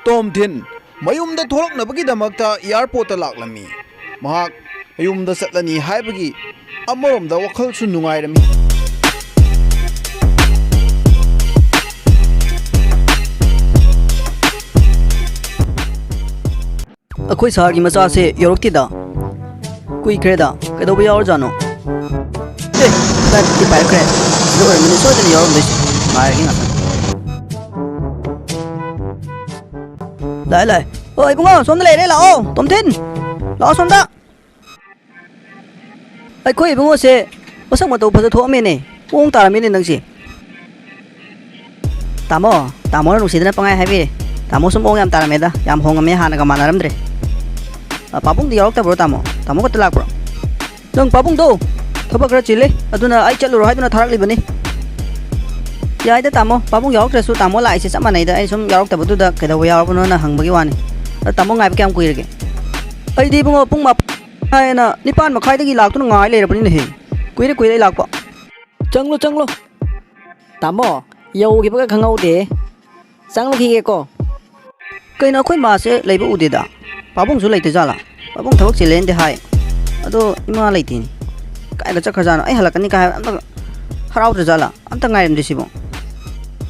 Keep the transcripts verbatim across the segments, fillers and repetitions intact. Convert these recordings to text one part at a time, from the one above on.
ꯇꯣꯝꯊꯤꯟ ꯃꯌꯨꯝꯗ ꯊꯣꯛꯂꯛꯅꯕꯒꯤꯗꯃꯛꯇ ꯑꯦꯌꯥꯔꯄꯣꯔꯠꯇ ꯂꯥꯛꯂꯝꯃꯤ꯫ ꯃꯍꯥꯛ ꯃꯌꯨꯝꯗ ꯆꯠꯂꯅꯤ ꯍꯥꯏꯕꯒꯤ ꯑꯃꯔꯣꯝꯗ ꯋꯥꯈꯜꯁꯨ ꯅꯨꯡꯉꯥꯏꯔꯝꯃꯤ꯫ ꯑꯩꯈꯣꯏ ꯁꯥꯔꯒꯤ ꯃꯆꯥꯁꯦ ꯌꯧꯔꯛꯇꯦꯗ꯫ ꯀꯨꯏꯈ꯭ꯔꯦꯗ꯫ ꯀꯩꯗꯧꯕ ꯌꯥꯎꯔꯖꯥꯠꯅꯣ? ꯑꯦ, ꯀꯗꯥꯏꯗꯒꯤ ꯄꯥꯏꯔꯛꯈ꯭ꯔꯦ? ꯁꯤꯗ ꯑꯣꯏꯔꯝꯃꯅꯤ ꯁꯣꯏꯗꯅ ꯌꯥꯎꯔꯝꯗꯣꯏꯁꯦ꯫ ꯉꯥꯏꯔꯒꯦ ꯉꯥꯛꯇꯪ꯫ ꯂꯥꯛꯑꯦ, ꯂꯥꯛꯑꯦ꯫ ꯑꯣ, ꯏꯕꯨꯡꯉꯣ, ꯁꯣꯝꯗ ꯂꯩꯔꯦ, ꯂꯥꯛꯑꯣ꯫ ꯇꯣꯝꯊꯤꯟ, ꯂꯥꯛꯑꯣ ꯁꯣꯝꯗ꯫ ꯑꯩꯈꯣꯏ ꯏꯕꯨꯡꯉꯣꯁꯦ ꯃꯁꯛ ꯃꯇꯧ ꯐꯖ ꯊꯣꯛꯑꯝꯃꯦꯅꯦ꯫ ꯃꯑꯣꯡ ꯇꯥꯔꯝꯃꯦꯅꯦ ꯅꯪꯁꯦ꯫ ꯇꯥꯃꯣ, ꯇꯥꯃꯣꯅ ꯅꯨꯡꯁꯤꯗꯅ ꯄꯪꯍꯥꯏ ꯍꯥꯏꯕꯤꯔꯦ꯫ ꯇꯥꯃꯣꯁꯨ ꯃꯑꯣꯡ ꯌꯥꯝ ꯇꯥꯔꯝꯃꯦꯗ꯫ ꯌꯥꯝ ꯍꯣꯡꯉꯝꯃꯦ, ꯍꯥꯟꯅꯒ ꯃꯥꯟꯅꯔꯝꯗ꯭ꯔꯦ꯫ ꯑ, ꯄꯥꯕꯨꯡꯗꯤ ꯌꯥꯎꯔꯛꯇꯕ꯭ꯔꯣ ꯇꯥꯃꯣ? ꯇꯥꯃꯣ ꯈꯛꯇ ꯂꯥꯛꯄ꯭ꯔꯣ? ꯅꯪ ꯄꯥꯕꯨꯡꯗꯣ ꯊꯕꯛ ꯈꯔ ꯆꯤꯜꯂꯦ, ꯑꯗꯨꯅ ꯑꯩ ꯆꯠꯂꯨꯔꯣ ꯍꯥꯏꯗꯨꯅ ꯊꯥꯔꯛꯂꯤꯕꯅꯤ꯫ ꯌꯥꯏꯗ ꯇꯥꯃꯣ, ꯄꯥꯕꯨꯡ ꯌꯥꯎꯔꯛꯇ꯭ꯔꯁꯨ ꯇꯥꯃꯣ ꯂꯥꯛꯏꯁꯦ ꯆꯞ ꯃꯥꯟꯅꯩꯗ꯫ ꯑꯩ ꯁꯨꯝ ꯌꯥꯎꯔꯛꯇꯕꯗꯨꯗ ꯀꯩꯗꯧꯕ ꯌꯥꯎꯔꯕꯅꯣꯅ ꯍꯪꯕꯒꯤ ꯋꯥꯅꯤ꯫ ꯑꯗꯣ ꯇꯥꯃꯣ ꯉꯥꯏꯕ ꯀꯌꯥꯝ ꯀꯨꯏꯔꯒꯦ? ꯑꯩꯗꯤ ꯏꯕꯨꯡꯉꯣ ꯄꯨꯡ ꯃꯥꯄꯟ ꯍꯥꯏꯅ ꯅꯤꯄꯥꯟ ꯃꯈꯥꯏꯗꯒꯤ ꯂꯥꯛꯇꯨꯅ ꯉꯥꯏ ꯂꯩꯔꯕꯅꯤꯅꯦꯍꯦ꯫ ꯀꯨꯏꯔꯦ, ꯀꯨꯏꯔꯦ ꯑꯩ ꯂꯥꯛꯄ꯫ ꯆꯪꯂꯣ, ꯆꯪꯂꯣ꯫ ꯇꯥꯃꯣ, ꯌꯧꯈꯤꯕꯒ ꯈꯪꯍꯧꯗꯦ꯫ ꯆꯪꯂꯨꯈꯤꯒꯦꯀꯣ꯫ ꯀꯩꯅꯣ, ꯑꯩꯈꯣꯏ ꯃꯥꯁꯦ ꯂꯩꯕ ꯎꯗꯦꯗ꯫ ꯄꯥꯕꯨꯡꯁꯨ ꯂꯩꯇꯖꯥꯠꯂꯥ? ꯄꯥꯕꯨꯡ ꯊꯕꯛ ꯆꯤꯜꯂꯦꯅꯗꯤ ꯍꯥꯏ꯫ ꯑꯗꯣ ꯏꯃꯥ ꯂꯩꯇꯦꯅꯦ꯫ ꯀꯥꯏꯗ ꯆꯠꯈ꯭ꯔꯖꯥꯠꯅꯣ? ꯑꯩ ꯍꯜꯂꯛꯀꯅꯤ ꯀꯥꯏ ꯍꯥꯏꯕ ꯑꯝꯇ ꯍꯔꯥꯎꯗ꯭ꯔꯖꯥꯠꯂꯥ? ꯑꯝꯇ ꯉꯥꯏꯔꯝꯗꯦ ꯁꯤꯕꯣ꯫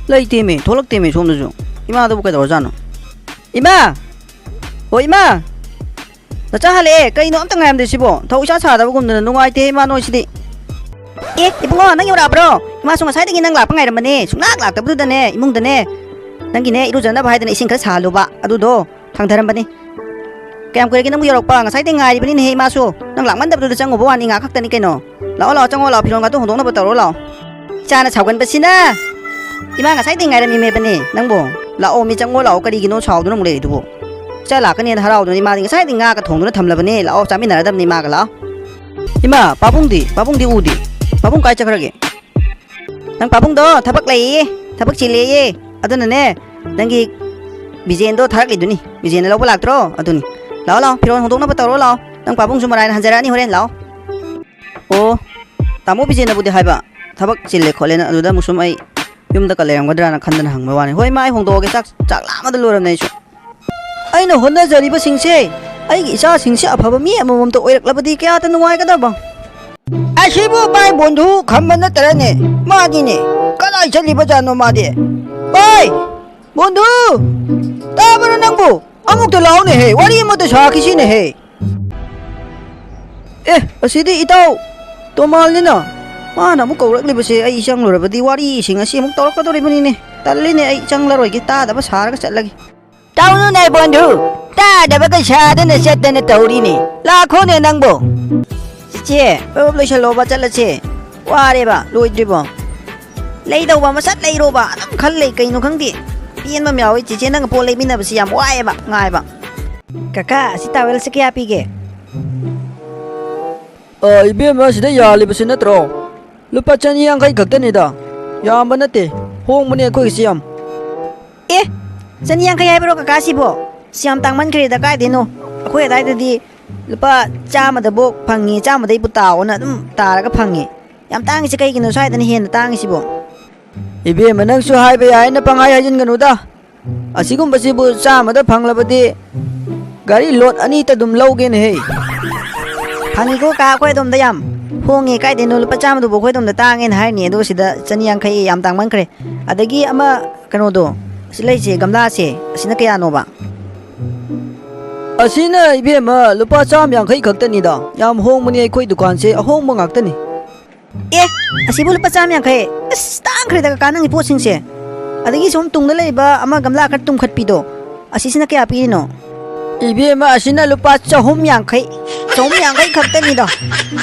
ꯂꯩꯇꯦꯃꯦ, ꯊꯣꯛꯂꯛꯇꯦꯃꯦ ꯁꯣꯝꯗꯁꯨ꯫ ꯏꯃꯥꯗꯨꯕꯨ ꯀꯩꯗꯧꯔꯖꯥꯠꯅꯣ? ꯏꯃꯥ! ꯍꯣ ꯏꯃꯥ! ꯅꯆꯥ ꯍꯜꯂꯛꯑꯦ꯫ ꯀꯩꯅꯣ ꯑꯝꯇ ꯉꯥꯏꯔꯝꯗꯦ ꯁꯤꯕꯣ? ꯊꯧ ꯏꯁꯥ ꯁꯥꯗꯕꯒꯨꯝꯗꯅ ꯅꯨꯡꯉꯥꯏꯇꯦ ꯏꯃꯥ ꯅꯣꯏꯁꯤꯗꯤ꯫ ꯑꯦ, ꯏꯕꯨꯡꯉꯣ, ꯅꯪ ꯌꯧꯔꯛꯑꯕ꯭ꯔꯣ? ꯏꯃꯥꯁꯨ ꯉꯁꯥꯏꯗꯒꯤ ꯅꯪ ꯂꯥꯛꯄ ꯉꯥꯏꯔꯝꯕꯅꯦ꯫ ꯁꯨꯡꯂꯥꯛ ꯂꯥꯛꯇꯕꯗꯨꯗꯅꯦ, ꯏꯃꯨꯡꯗꯅꯦ, ꯅꯪꯒꯤꯅꯦ, ꯏꯔꯨꯖꯅꯕ ꯍꯥꯏꯗꯅ ꯏꯁꯤꯡ ꯈꯔ ꯁꯥꯍꯜꯂꯨꯕ꯫ ꯑꯗꯨꯗꯣ ꯊꯥꯡꯊꯔꯝꯕꯅꯤ꯫ ꯀꯌꯥꯝ ꯀꯨꯏꯔꯒꯦ ꯅꯪꯕꯨ ꯌꯧꯔꯛꯄ? ꯉꯁꯥꯏꯗꯒꯤ ꯉꯥꯏꯔꯤꯕꯅꯤꯅꯦꯍꯦ ꯏꯃꯥꯁꯨ꯫ ꯅꯪ ꯂꯥꯛꯃꯟꯗꯕꯗꯨꯗ ꯆꯪꯉꯨꯕ ꯋꯥꯅꯤ, ꯉꯥꯏꯍꯥꯛ ꯈꯛꯇꯅꯤ ꯀꯩꯅꯣ꯫ ꯂꯥꯛꯑꯣ, ꯂꯥꯛꯑꯣ, ꯆꯪꯉꯣ, ꯂꯥꯛꯑꯣ, ꯐꯤꯔꯣꯜ ꯉꯥꯛꯇ ꯍꯣꯡꯗꯣꯛꯅꯕ ꯇꯧꯔꯣ, ꯂꯥꯛꯑꯣ꯫ ꯏꯆꯥꯅ ꯁꯥꯎꯒꯟꯕꯁꯤꯅ꯫ ꯏꯃꯥ ꯉꯁꯥꯏꯗꯒꯤ ꯉꯥꯏꯔꯝꯃꯤꯃꯦꯕꯅꯦ ꯅꯪꯕꯨ꯫ ꯂꯥꯛꯑꯣ, ꯃꯤ ꯆꯪꯉꯣ, ꯂꯥꯛꯑꯣ, ꯀꯔꯤꯒꯤꯅꯣ ꯁꯥꯎꯗꯨꯅ ꯑꯃꯨꯛ ꯂꯩꯔꯤꯗꯨꯕꯨ? ꯏꯆꯥ ꯂꯥꯛꯀꯅꯦꯅ ꯍꯔꯥꯎꯗꯨꯅ ꯏꯃꯥꯗꯤ ꯉꯁꯥꯏꯗꯒꯤ ꯉꯥꯒ ꯊꯣꯡꯗꯨꯅ ꯊꯝꯂꯕꯅꯦ꯫ ꯂꯥꯛꯑꯣ, ꯆꯥꯃꯤꯟꯅꯔꯗꯕꯅꯤ ꯏꯃꯥꯒ, ꯂꯥꯛꯑꯣ꯫ ꯏꯃꯥ, ꯄꯥꯕꯨꯡꯗꯤ? ꯄꯥꯕꯨꯡꯗꯤ ꯎꯗꯦ꯫ ꯄꯥꯕꯨꯡ ꯀꯥꯏ ꯆꯠꯈ꯭ꯔꯒꯦ? ꯅꯪ ꯄꯥꯕꯨꯡꯗꯣ ꯊꯕꯛ ꯂꯩꯌꯦ, ꯊꯕꯛ ꯆꯤꯜꯂꯦꯌꯦ꯫ ꯑꯗꯨꯅꯅꯦ, ꯅꯪꯒꯤ ꯕꯤꯖꯦꯟꯗꯣ ꯊꯥꯔꯛꯂꯤꯗꯨꯅꯤ꯫ ꯕꯤꯖꯦꯟꯅ ꯂꯧꯕ ꯂꯥꯛꯇ꯭ꯔꯣ? ꯑꯗꯨꯅꯤ꯫ ꯂꯥꯛꯑꯣ, ꯂꯥꯛꯑꯣ, ꯐꯤꯔꯣꯜ ꯍꯣꯡꯗꯣꯛꯅꯕ ꯇꯧꯔꯣ, ꯂꯥꯛꯑꯣ꯫ ꯅꯪ ꯄꯥꯕꯨꯡꯁꯨ ꯃꯔꯥꯏꯅ ꯍꯟꯖꯔꯛꯑꯅꯤ ꯍꯣꯔꯦꯟ, ꯂꯥꯛꯑꯣ꯫ ꯑꯣ, ꯇꯥꯃꯣ ꯕꯤꯖꯦꯟꯅꯕꯨꯗꯤ ꯍꯥꯏꯕ, ꯊꯕꯛ ꯆꯤꯜꯂꯦ ꯈꯣꯠꯂꯦꯅ, ꯑꯗꯨꯗ ꯑꯃꯨꯛ ꯁꯨꯝ ꯑꯩ ꯌꯨꯝꯗꯀ ꯂꯩꯔꯝꯒꯗ꯭ꯔꯥꯅ ꯈꯟꯗꯅ ꯍꯪꯕ ꯋꯥꯅꯤ꯫ ꯍꯣꯏ, ꯏꯃꯥ, ꯑꯩ ꯍꯣꯡꯗꯣꯛꯑꯒꯦ, ꯆꯥꯛ, ꯆꯥꯛ ꯂꯥꯝꯕꯗ ꯂꯣꯏꯔꯕꯅꯦ ꯑꯩꯁꯨ꯫ ꯑꯩꯅ ꯍꯣꯠꯅꯖꯔꯤꯕꯁꯤꯡꯁꯦ ꯑꯩꯒꯤ ꯏꯆꯥꯁꯤꯡꯁꯦ ꯑꯐꯕ ꯃꯤ ꯑꯃꯃꯝꯇ ꯑꯣꯏꯔꯛꯂꯕꯗꯤ ꯀꯌꯥꯗ ꯅꯨꯡꯉꯥꯏꯒꯗꯕ꯫ ꯑꯁꯤꯕꯨ ꯚꯥꯏ ꯕꯣꯟꯙꯨ ꯈꯝꯕ ꯅꯠꯇꯔꯅꯦ? ꯃꯥꯅꯤꯅꯦ꯫ ꯀꯗꯥꯏ ꯆꯠꯂꯤꯕꯖꯥꯠꯅꯣ ꯃꯥꯗꯤ? ꯚꯥꯏ! ꯕꯣꯟꯙꯨ! ꯇꯥꯕ꯭ꯔꯣ ꯅꯪꯕꯨ? ꯑꯃꯨꯛꯇ ꯂꯥꯛꯎꯅꯦꯍꯦ, ꯋꯥꯔꯤ ꯑꯃꯇ ꯁꯥꯈꯤꯁꯤꯅꯦꯍꯦ꯫ ꯑꯦ, ꯑꯁꯤꯗꯤ ꯏꯇꯥꯎ ꯇꯣꯃꯥꯜꯅꯤꯅ꯫ ꯃꯥꯅ ꯑꯃꯨꯛ ꯀꯧꯔꯛꯂꯤꯕꯁꯦ, ꯑꯩ ꯆꯪꯂꯨꯔꯕꯗꯤ ꯋꯥꯔꯤꯁꯤꯡ ꯑꯁꯤ ꯑꯃꯨꯛ ꯇꯧꯔꯛꯀꯗꯧꯔꯤꯕꯅꯤꯅꯦ꯫ ꯇꯜꯂꯤꯅꯦ, ꯑꯩ ꯆꯪꯂꯔꯣꯏꯒꯦ, ꯇꯥꯗꯕ ꯁꯥꯔꯒ ꯆꯠꯂꯒꯦ꯫ ꯇꯧꯅꯨꯅꯦ ꯕꯣꯟꯙꯨ, ꯇꯥꯗꯕꯒ ꯁꯥꯗꯅ ꯆꯠꯇꯅ ꯇꯧꯔꯤꯅꯦ꯫ ꯂꯥꯛꯈꯣꯅꯦ ꯅꯪꯕꯣ꯫ ꯆꯦ, ꯄꯞ ꯄꯞ ꯂꯣꯏꯁꯜꯂꯣꯕ, ꯆꯠꯂꯁꯦ꯫ ꯋꯥꯔꯦꯕ, ꯂꯣꯏꯗ꯭ꯔꯤꯕꯣ꯫ ꯂꯩꯗꯧꯕ ꯑꯃ ꯁꯠ ꯂꯩꯔꯣꯕ, ꯑꯗꯨꯝ ꯈꯜ ꯂꯩ, ꯀꯩꯅꯣ ꯈꯪꯗꯦ꯫ ꯄꯦꯟꯕ ꯑꯃ ꯌꯥꯎꯋꯦ, ꯆꯦꯆꯦ ꯅꯪꯒ ꯄꯣꯠ ꯂꯩꯃꯤꯟꯅꯕꯁꯤ ꯌꯥꯝ ꯋꯥꯏꯑꯦꯕ, ꯉꯥꯏꯕ꯫ ꯀꯀꯥ, ꯑꯁꯤ ꯇꯥꯋꯦꯜꯁꯦ ꯀꯌꯥ ꯄꯤꯒꯦ? ꯑ, ꯏꯕꯦꯝꯃ, ꯁꯤꯗ ꯌꯥꯜꯂꯤꯕꯁꯤ ꯅꯠꯇ꯭ꯔꯣ? ꯂꯨꯄꯥ ꯆꯅꯤ ꯌꯥꯡꯈꯩ ꯈꯛꯇꯅꯤꯗ, ꯌꯥꯝꯕ ꯅꯠꯇꯦ, ꯍꯣꯡꯕꯅꯦ ꯑꯩꯈꯣꯏꯒꯤꯁꯤ ꯌꯥꯝ꯫ ꯑꯦ, ꯆꯅꯤ ꯌꯥꯡꯈꯩ ꯍꯥꯏꯕ꯭ꯔꯣ ꯀꯀꯥ ꯁꯤꯕꯣ? ꯁꯤ ꯌꯥꯝ ꯇꯥꯡꯃꯟꯈ꯭ꯔꯦꯗ, ꯀꯥꯏꯗꯩꯅꯣ? ꯑꯩꯈꯣꯏ ꯑꯗꯥꯏꯗꯗꯤ ꯂꯨꯄꯥ ꯆꯥꯝꯃꯗꯕꯨ ꯐꯪꯉꯤ, ꯆꯥꯝꯃꯗꯩꯕꯨ ꯇꯥꯎꯑꯣꯅ ꯑꯗꯨꯝ ꯇꯥꯔꯒ ꯐꯪꯉꯤ꯫ ꯌꯥꯝ ꯇꯥꯡꯉꯤꯁꯦ ꯀꯩꯒꯤꯅꯣ ꯁ꯭ꯋꯥꯏꯗꯅ ꯍꯦꯟꯅ ꯇꯥꯡꯉꯤꯁꯤꯕꯣ? ꯏꯕꯦꯝꯃ, ꯅꯪꯁꯨ ꯍꯥꯏꯕ ꯌꯥꯏꯅ ꯄꯪꯍꯥꯏ ꯍꯥꯏꯖꯤꯟꯒꯅꯨꯗ꯫ ꯑꯁꯤꯒꯨꯝꯕꯁꯤꯕꯨ ꯆꯥꯝꯃꯗ ꯐꯪꯂꯕꯗꯤ ꯒꯥꯔꯤ ꯂꯣꯠ ꯑꯅꯤꯇ ꯑꯗꯨꯝ ꯂꯧꯒꯦꯅꯦꯍꯦ꯫ ꯐꯪꯉꯤꯀꯣ ꯀꯥ, ꯑꯩꯈꯣꯏ ꯑꯗꯣꯝꯗ ꯌꯥꯝ ꯍꯣꯡꯉꯦ, ꯀꯥꯏꯗꯩꯅꯣ, ꯂꯨꯄꯥ ꯆꯥꯝꯃꯗꯨꯕꯨ ꯑꯩꯈꯣꯏ ꯑꯗꯣꯝꯗ ꯇꯥꯡꯉꯦꯅ ꯍꯥꯏꯔꯤꯅꯦ, ꯑꯗꯨꯒ ꯁꯤꯗ ꯆꯅꯤ ꯌꯥꯡꯈꯩ ꯌꯥꯝ ꯇꯥꯡꯃꯟꯈ꯭ꯔꯦ꯫ ꯑꯗꯒꯤ ꯑꯃ ꯀꯩꯅꯣꯗꯣ, ꯁꯤ ꯂꯩꯁꯦ, ꯒꯝꯂꯥꯁꯦ, ꯑꯁꯤꯅ ꯀꯌꯥꯅꯣꯕ? ꯑꯁꯤꯅ, ꯏꯕꯦꯝꯃ, ꯂꯨꯄꯥ ꯆꯥꯝꯃ ꯌꯥꯡꯈꯩ ꯈꯛꯇꯅꯤꯗ, ꯌꯥꯝ ꯍꯣꯡꯕꯅꯤ, ꯑꯩꯈꯣꯏ ꯗꯨꯀꯥꯟꯁꯦ ꯑꯍꯣꯡꯕ ꯉꯥꯛꯇꯅꯤ꯫ ꯑꯦ, ꯑꯁꯤꯕꯨ ꯂꯨꯄꯥ ꯆꯥꯝꯃ ꯌꯥꯡꯈꯩ? ꯑꯁ, ꯇꯥꯡꯈ꯭ꯔꯦꯗ ꯀꯀꯥ, ꯅꯪꯒꯤ ꯄꯣꯠꯁꯤꯡꯁꯦ꯫ ꯑꯗꯒꯤ ꯁꯨꯝ ꯇꯨꯡꯗ ꯂꯩꯕ ꯑꯃ ꯒꯝꯂꯥ ꯈꯔ ꯇꯨꯝꯈꯠꯄꯤꯗꯣ, ꯑꯁꯤꯁꯤꯅ ꯀꯌꯥ ꯄꯤꯔꯤꯅꯣ? ꯏꯕꯦꯝꯃ, ꯑꯁꯤꯅ ꯂꯨꯄꯥ ꯆꯍꯨꯝ ꯌꯥꯡꯈꯩ, ꯆꯍꯨꯝ ꯌꯥꯡꯈꯩ ꯈꯛꯇꯅꯤꯗꯣ꯫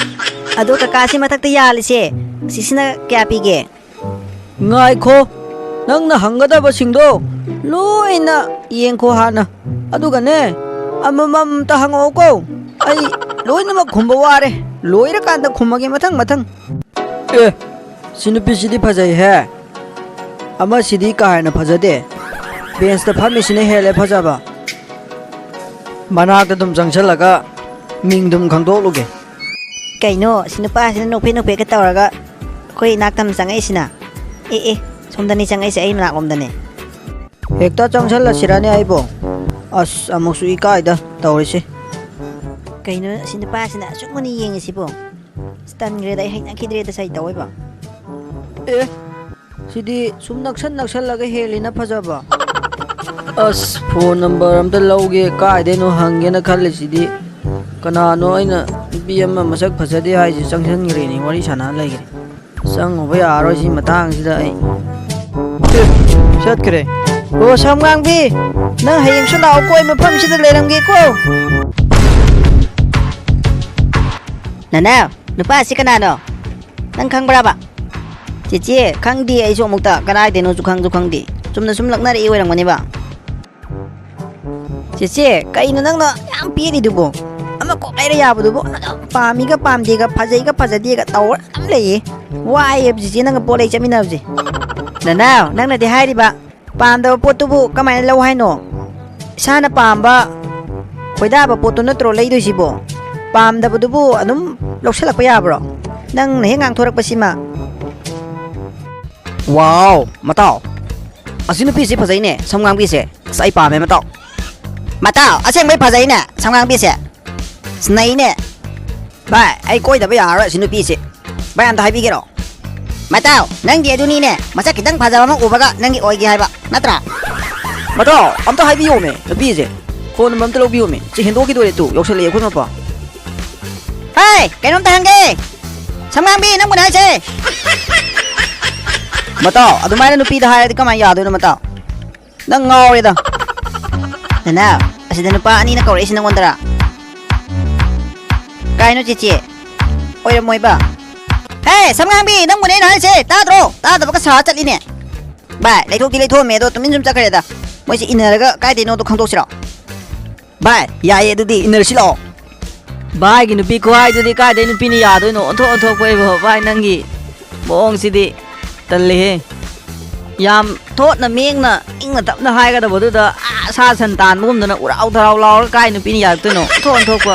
ꯑꯗꯣ ꯀꯀꯥ, ꯁꯤ ꯃꯊꯛꯇ ꯌꯥꯜꯂꯤꯁꯦ, ꯑꯁꯤꯁꯤꯅ ꯀꯌꯥ ꯄꯤꯒꯦ? ꯉꯥꯏꯈꯣ, ꯅꯪꯅ ꯍꯪꯒꯗꯕꯁꯤꯡꯗꯣ ꯂꯣꯏꯅ ꯌꯦꯡꯈꯣ ꯍꯥꯟꯅ, ꯑꯗꯨꯒꯅꯦ, ꯑꯃꯃꯝꯇ ꯍꯪꯉꯛꯑꯣꯀꯣ꯫ ꯑꯩ ꯂꯣꯏꯅꯃꯛ ꯈꯨꯝꯕ ꯋꯥꯔꯦ, ꯂꯣꯏꯔꯀꯥꯟꯗ ꯈꯨꯝꯃꯒꯦ ꯃꯊꯪ ꯃꯊꯪ꯫ ꯑꯦ, ꯁꯤ ꯅꯨꯄꯤꯁꯤꯗꯤ ꯐꯖꯩꯍꯦ꯫ ꯑꯃꯁꯤꯗꯤ ꯀꯥ ꯍꯦꯟꯅ ꯐꯖꯗꯦ꯫ ꯕꯦꯟꯁꯇ ꯐꯝꯃꯤꯁꯤꯅ ꯍꯦꯜꯂꯦ ꯐꯖꯕ꯫ ꯃꯅꯥꯛꯇ ꯑꯗꯨꯝ ꯆꯪꯁꯜꯂꯒ ꯃꯤꯡꯗꯨꯝ ꯈꯪꯗꯣꯛꯂꯨꯒꯦ꯫ ꯀꯩꯅꯣ, ꯁꯤ ꯅꯨꯄꯥꯁꯤꯅ ꯅꯣꯛꯐꯦꯠ ꯅꯣꯛꯐꯦꯠꯀ ꯇꯧꯔꯒ ꯑꯩꯈꯣꯏ ꯏꯅꯥꯛꯇ ꯑꯃ ꯆꯪꯉꯛꯏꯁꯤꯅ? ꯑꯦ, ꯑꯦ, ꯁꯣꯝꯗꯅꯤ ꯆꯪꯉꯛꯏꯁꯦ, ꯑꯩ ꯃꯅꯥꯛꯂꯣꯝꯗꯅꯦ꯫ ꯍꯦꯛꯇ ꯆꯪꯁꯜꯂꯁꯤꯔꯅꯦ ꯑꯩꯕꯣ? ꯑꯁ, ꯑꯃꯨꯛꯁꯨ ꯏꯀꯥꯏꯗ ꯇꯧꯔꯤꯁꯦ꯫ ꯀꯩꯅꯣ ꯑꯁꯤ ꯅꯨꯄꯥꯁꯤꯅ ꯑꯁꯨꯛ ꯃꯨꯟꯅ ꯌꯦꯡꯉꯤꯁꯤꯕꯣ? ꯑꯁ, ꯇꯟꯈ꯭ꯔꯦꯗ, ꯑꯩ ꯍꯩꯅꯈꯤꯗ꯭ꯔꯦꯗ ꯁꯤ ꯇꯧꯋꯦꯕ꯫ ꯑꯦ, ꯁꯤꯗꯤ ꯁꯨꯝ ꯅꯛꯁꯟ ꯅꯛꯁꯜꯂꯒ ꯍꯦꯜꯂꯤꯅ ꯐꯖꯕ꯫ ꯑꯁ, ꯐꯣꯟ ꯅꯝꯕꯔ ꯑꯝꯇ ꯂꯧꯒꯦ, ꯀꯥꯏꯗꯩꯅꯣ ꯍꯪꯒꯦꯅ ꯈꯜꯂꯤꯁꯤꯗꯤ꯫ ꯀꯅꯥꯅꯣ ꯑꯩꯅ ꯅꯨꯄꯤ ꯑꯃ ꯃꯁꯛ ꯐꯖꯗꯦ ꯍꯥꯏꯁꯤ ꯆꯪꯁꯟꯈ꯭ꯔꯦꯅꯦ, ꯋꯥꯔꯤ ꯁꯥꯟꯅ ꯂꯩꯈ꯭ꯔꯦ꯫ ꯆꯪꯉꯨꯕ ꯌꯥꯔꯔꯣꯏ ꯁꯤ ꯃꯇꯥꯡꯁꯤꯗ ꯑꯩ꯫ ꯑꯦ, ꯆꯠꯈ꯭ꯔꯦ꯫ ꯑꯣ, ꯁꯝꯉꯥꯡꯕꯤ, ꯅꯪ ꯍꯌꯦꯡꯁꯨ ꯂꯥꯛꯑꯣꯀꯣ, ꯑꯩ ꯃꯐꯝꯁꯤꯗ ꯂꯩꯔꯝꯒꯦꯀꯣ꯫ ꯅꯅꯥꯎ, ꯅꯨꯄꯥꯁꯤ ꯀꯅꯥꯅꯣ? ꯅꯪ ꯈꯪꯕ꯭ꯔꯕ? ꯆꯦꯆꯦ, ꯈꯪꯗꯦ ꯑꯩꯁꯨ ꯑꯃꯨꯛꯇ, ꯀꯗꯥꯏꯗꯩꯅꯣꯁꯨ ꯈꯪꯁꯨ ꯈꯪꯗꯦ꯫ ꯆꯨꯝꯅ ꯁꯨꯝ ꯂꯛꯅꯔꯛꯏ ꯑꯣꯏꯔꯝꯒꯅꯦꯕ꯫ ꯆꯦꯆꯦ, ꯀꯩꯅꯣ ꯅꯪꯅ ꯌꯥꯝ ꯄꯦꯔꯤꯗꯨꯕꯣ? ꯑꯃ ꯀꯣꯛ ꯂꯩꯔ ꯌꯥꯕꯗꯨꯕꯨ ꯑꯃꯗꯣ ꯄꯥꯝꯃꯤꯒ ꯄꯥꯝꯗꯦꯒ, ꯐꯖꯩꯒ ꯐꯖꯗꯦꯒ ꯇꯧꯔ ꯑꯗꯨꯝ ꯂꯩꯌꯦ꯫ ꯋꯥꯏꯌꯦꯕ ꯆꯦꯆꯦ ꯅꯪꯒ ꯄꯣꯠ ꯂꯩ ꯆꯠꯃꯤꯟꯅꯕꯁꯦ꯫ ꯅꯅꯥꯎ, ꯅꯪꯅꯗꯤ ꯍꯥꯏꯔꯤꯕ ꯄꯥꯝꯗꯕ ꯄꯣꯠꯇꯨꯕꯨ ꯀꯃꯥꯏꯅ ꯂꯧ ꯍꯥꯏꯅꯣ? ꯏꯁꯥꯅ ꯄꯥꯝꯕ ꯈꯣꯏꯗꯥꯕ ꯄꯣꯠꯇꯨ ꯅꯠꯇ꯭ꯔꯣ ꯂꯩꯗꯣꯏꯁꯤꯕꯣ? ꯄꯥꯝꯗꯕꯗꯨꯕꯨ ꯑꯗꯨꯝ ꯂꯧꯁꯜꯂꯛꯄ ꯌꯥꯕ꯭ꯔꯣ? ꯅꯪꯅ ꯍꯦꯛ ꯉꯥꯡꯊꯣꯔꯛꯄꯁꯤꯃ꯫ ꯋꯥꯎ, ꯃꯇꯥꯎ, ꯑꯁꯤ ꯅꯨꯄꯤꯁꯤ ꯐꯖꯩꯅꯦ, ꯁꯝ ꯉꯥꯡꯕꯤꯁꯦ꯫ ꯑꯁ, ꯑꯩ ꯄꯥꯝꯃꯦ, ꯃꯇꯥꯎ꯫ ꯃꯇꯥꯎ, ꯑꯁꯦꯡꯕꯩ ꯐꯖꯩꯅꯦ, ꯁꯝ ꯉꯥꯡꯕꯤꯁꯦ꯫ ꯑꯁ, ꯅꯩꯅꯦ꯫ ꯚꯥꯏ, ꯑꯩ ꯀꯣꯏꯗꯕ ꯌꯥꯔꯔꯣꯏ ꯑꯁꯤ ꯅꯨꯄꯤꯁꯦ꯫ ꯚꯥꯏ, ꯑꯝꯇ ꯍꯥꯏꯕꯤꯒꯦꯔꯣ? ꯃꯇꯥꯎ, ꯅꯪꯒꯤ ꯑꯗꯨꯅꯤꯅꯦ, ꯃꯁꯛ ꯈꯤꯇꯪ ꯐꯖꯕ ꯑꯃ ꯎꯕꯒ ꯅꯪꯒꯤ ꯑꯣꯏꯒꯦ ꯍꯥꯏꯕ, ꯅꯠꯇ꯭ꯔꯥ? ꯃꯇꯥꯎ, ꯑꯝꯇ ꯍꯥꯏꯕꯤꯌꯣꯃꯦ, ꯅꯨꯄꯤꯁꯦ꯫ ꯐꯣꯟ ꯅꯝꯕꯔ ꯑꯝꯇ ꯂꯧꯕꯤꯌꯣꯃꯦ꯫ ꯁꯤ ꯍꯦꯟꯗꯣꯛꯈꯤꯗꯣꯔꯦ ꯇꯨ, ꯌꯧꯁꯜꯂꯛꯑꯦ ꯑꯩꯈꯣꯏ ꯃꯄꯥ꯫ ꯍꯦ, ꯀꯩꯅꯣꯝꯇ ꯍꯪꯒꯦ꯫ ꯁꯝꯉꯥꯡꯕꯤ, ꯅꯪꯕꯨꯅꯦ ꯍꯥꯏꯁꯦ꯫ ꯃꯇꯥꯎ, ꯑꯗꯨꯃꯥꯏꯅ ꯅꯨꯄꯤꯗ ꯍꯥꯏꯔꯗꯤ ꯀꯃꯥꯏꯅ ꯌꯥꯗꯣꯏꯅꯣ, ꯃꯇꯥꯎ? ꯅꯪ ꯉꯥꯎꯔꯦꯗ꯫ ꯅꯅꯥꯎ, ꯑꯁꯤꯗ ꯅꯨꯄꯥ ꯑꯅꯤꯅ ꯀꯧꯔꯛꯏꯁꯤ ꯅꯪꯉꯣꯟꯗꯔꯥ? ꯀꯥꯏꯅꯣ ꯆꯦꯆꯦ? ꯑꯣꯏꯔꯝꯃꯣꯏꯕ꯫ ꯍꯦ, ꯁꯝꯉꯥꯡꯕꯤ, ꯅꯪꯕꯨꯅꯦ ꯑꯩꯅ ꯍꯥꯏꯁꯦ, ꯇꯥꯗ꯭ꯔꯣ? ꯇꯥꯗꯕꯒ ꯁꯥ ꯆꯠꯂꯤꯅꯦ꯫ ꯚꯥꯏ, ꯂꯩꯊꯣꯛꯇꯤ ꯂꯩꯊꯣꯛꯑꯝꯃꯦ, ꯑꯗꯣ ꯇꯨꯃꯤꯟ ꯁꯨꯝ ꯆꯠꯈ꯭ꯔꯦꯗ꯫ ꯃꯣꯏꯁꯦ ꯏꯟꯅꯔꯒ ꯀꯥꯏꯗꯩꯅꯣꯗꯣ ꯈꯪꯗꯣꯛꯁꯤꯔꯣ? ꯚꯥꯏ, ꯌꯥꯏꯌꯦ, ꯑꯗꯨꯗꯤ ꯏꯟꯅꯔꯁꯤ ꯂꯥꯛꯑꯣ꯫ ꯚꯥꯏꯒꯤ ꯅꯨꯄꯤ ꯈꯨꯍꯥꯏꯗꯨꯗꯤ ꯀꯥꯏꯗꯩ ꯅꯨꯄꯤꯅ ꯌꯥꯗꯣꯏꯅꯣ? ꯑꯣꯟꯊꯣꯛ ꯑꯣꯟꯊꯣꯛꯄ ꯏꯕꯣ, ꯚꯥꯏ, ꯅꯪꯒꯤ ꯃꯑꯣꯡꯁꯤꯗꯤ ꯇꯜꯂꯤꯍꯦ꯫ ꯌꯥꯝ ꯊꯣꯠꯅ ꯃꯦꯡꯅ ꯏꯪꯅ ꯇꯞꯅ ꯍꯥꯏꯒꯗꯕꯗꯨꯗ, ꯑꯥ, ꯁꯥ ꯁꯟ ꯇꯥꯟꯕꯒꯨꯝꯗꯅ ꯎꯔꯥꯎ ꯊꯔꯥꯎ ꯂꯥꯎꯔꯒ ꯀꯥꯏ ꯅꯨꯄꯤꯅ ꯌꯥꯔꯛꯇꯣꯏꯅꯣ? ꯑꯣꯟꯊꯣꯛ ꯑꯣꯟꯊꯣꯛꯄ꯫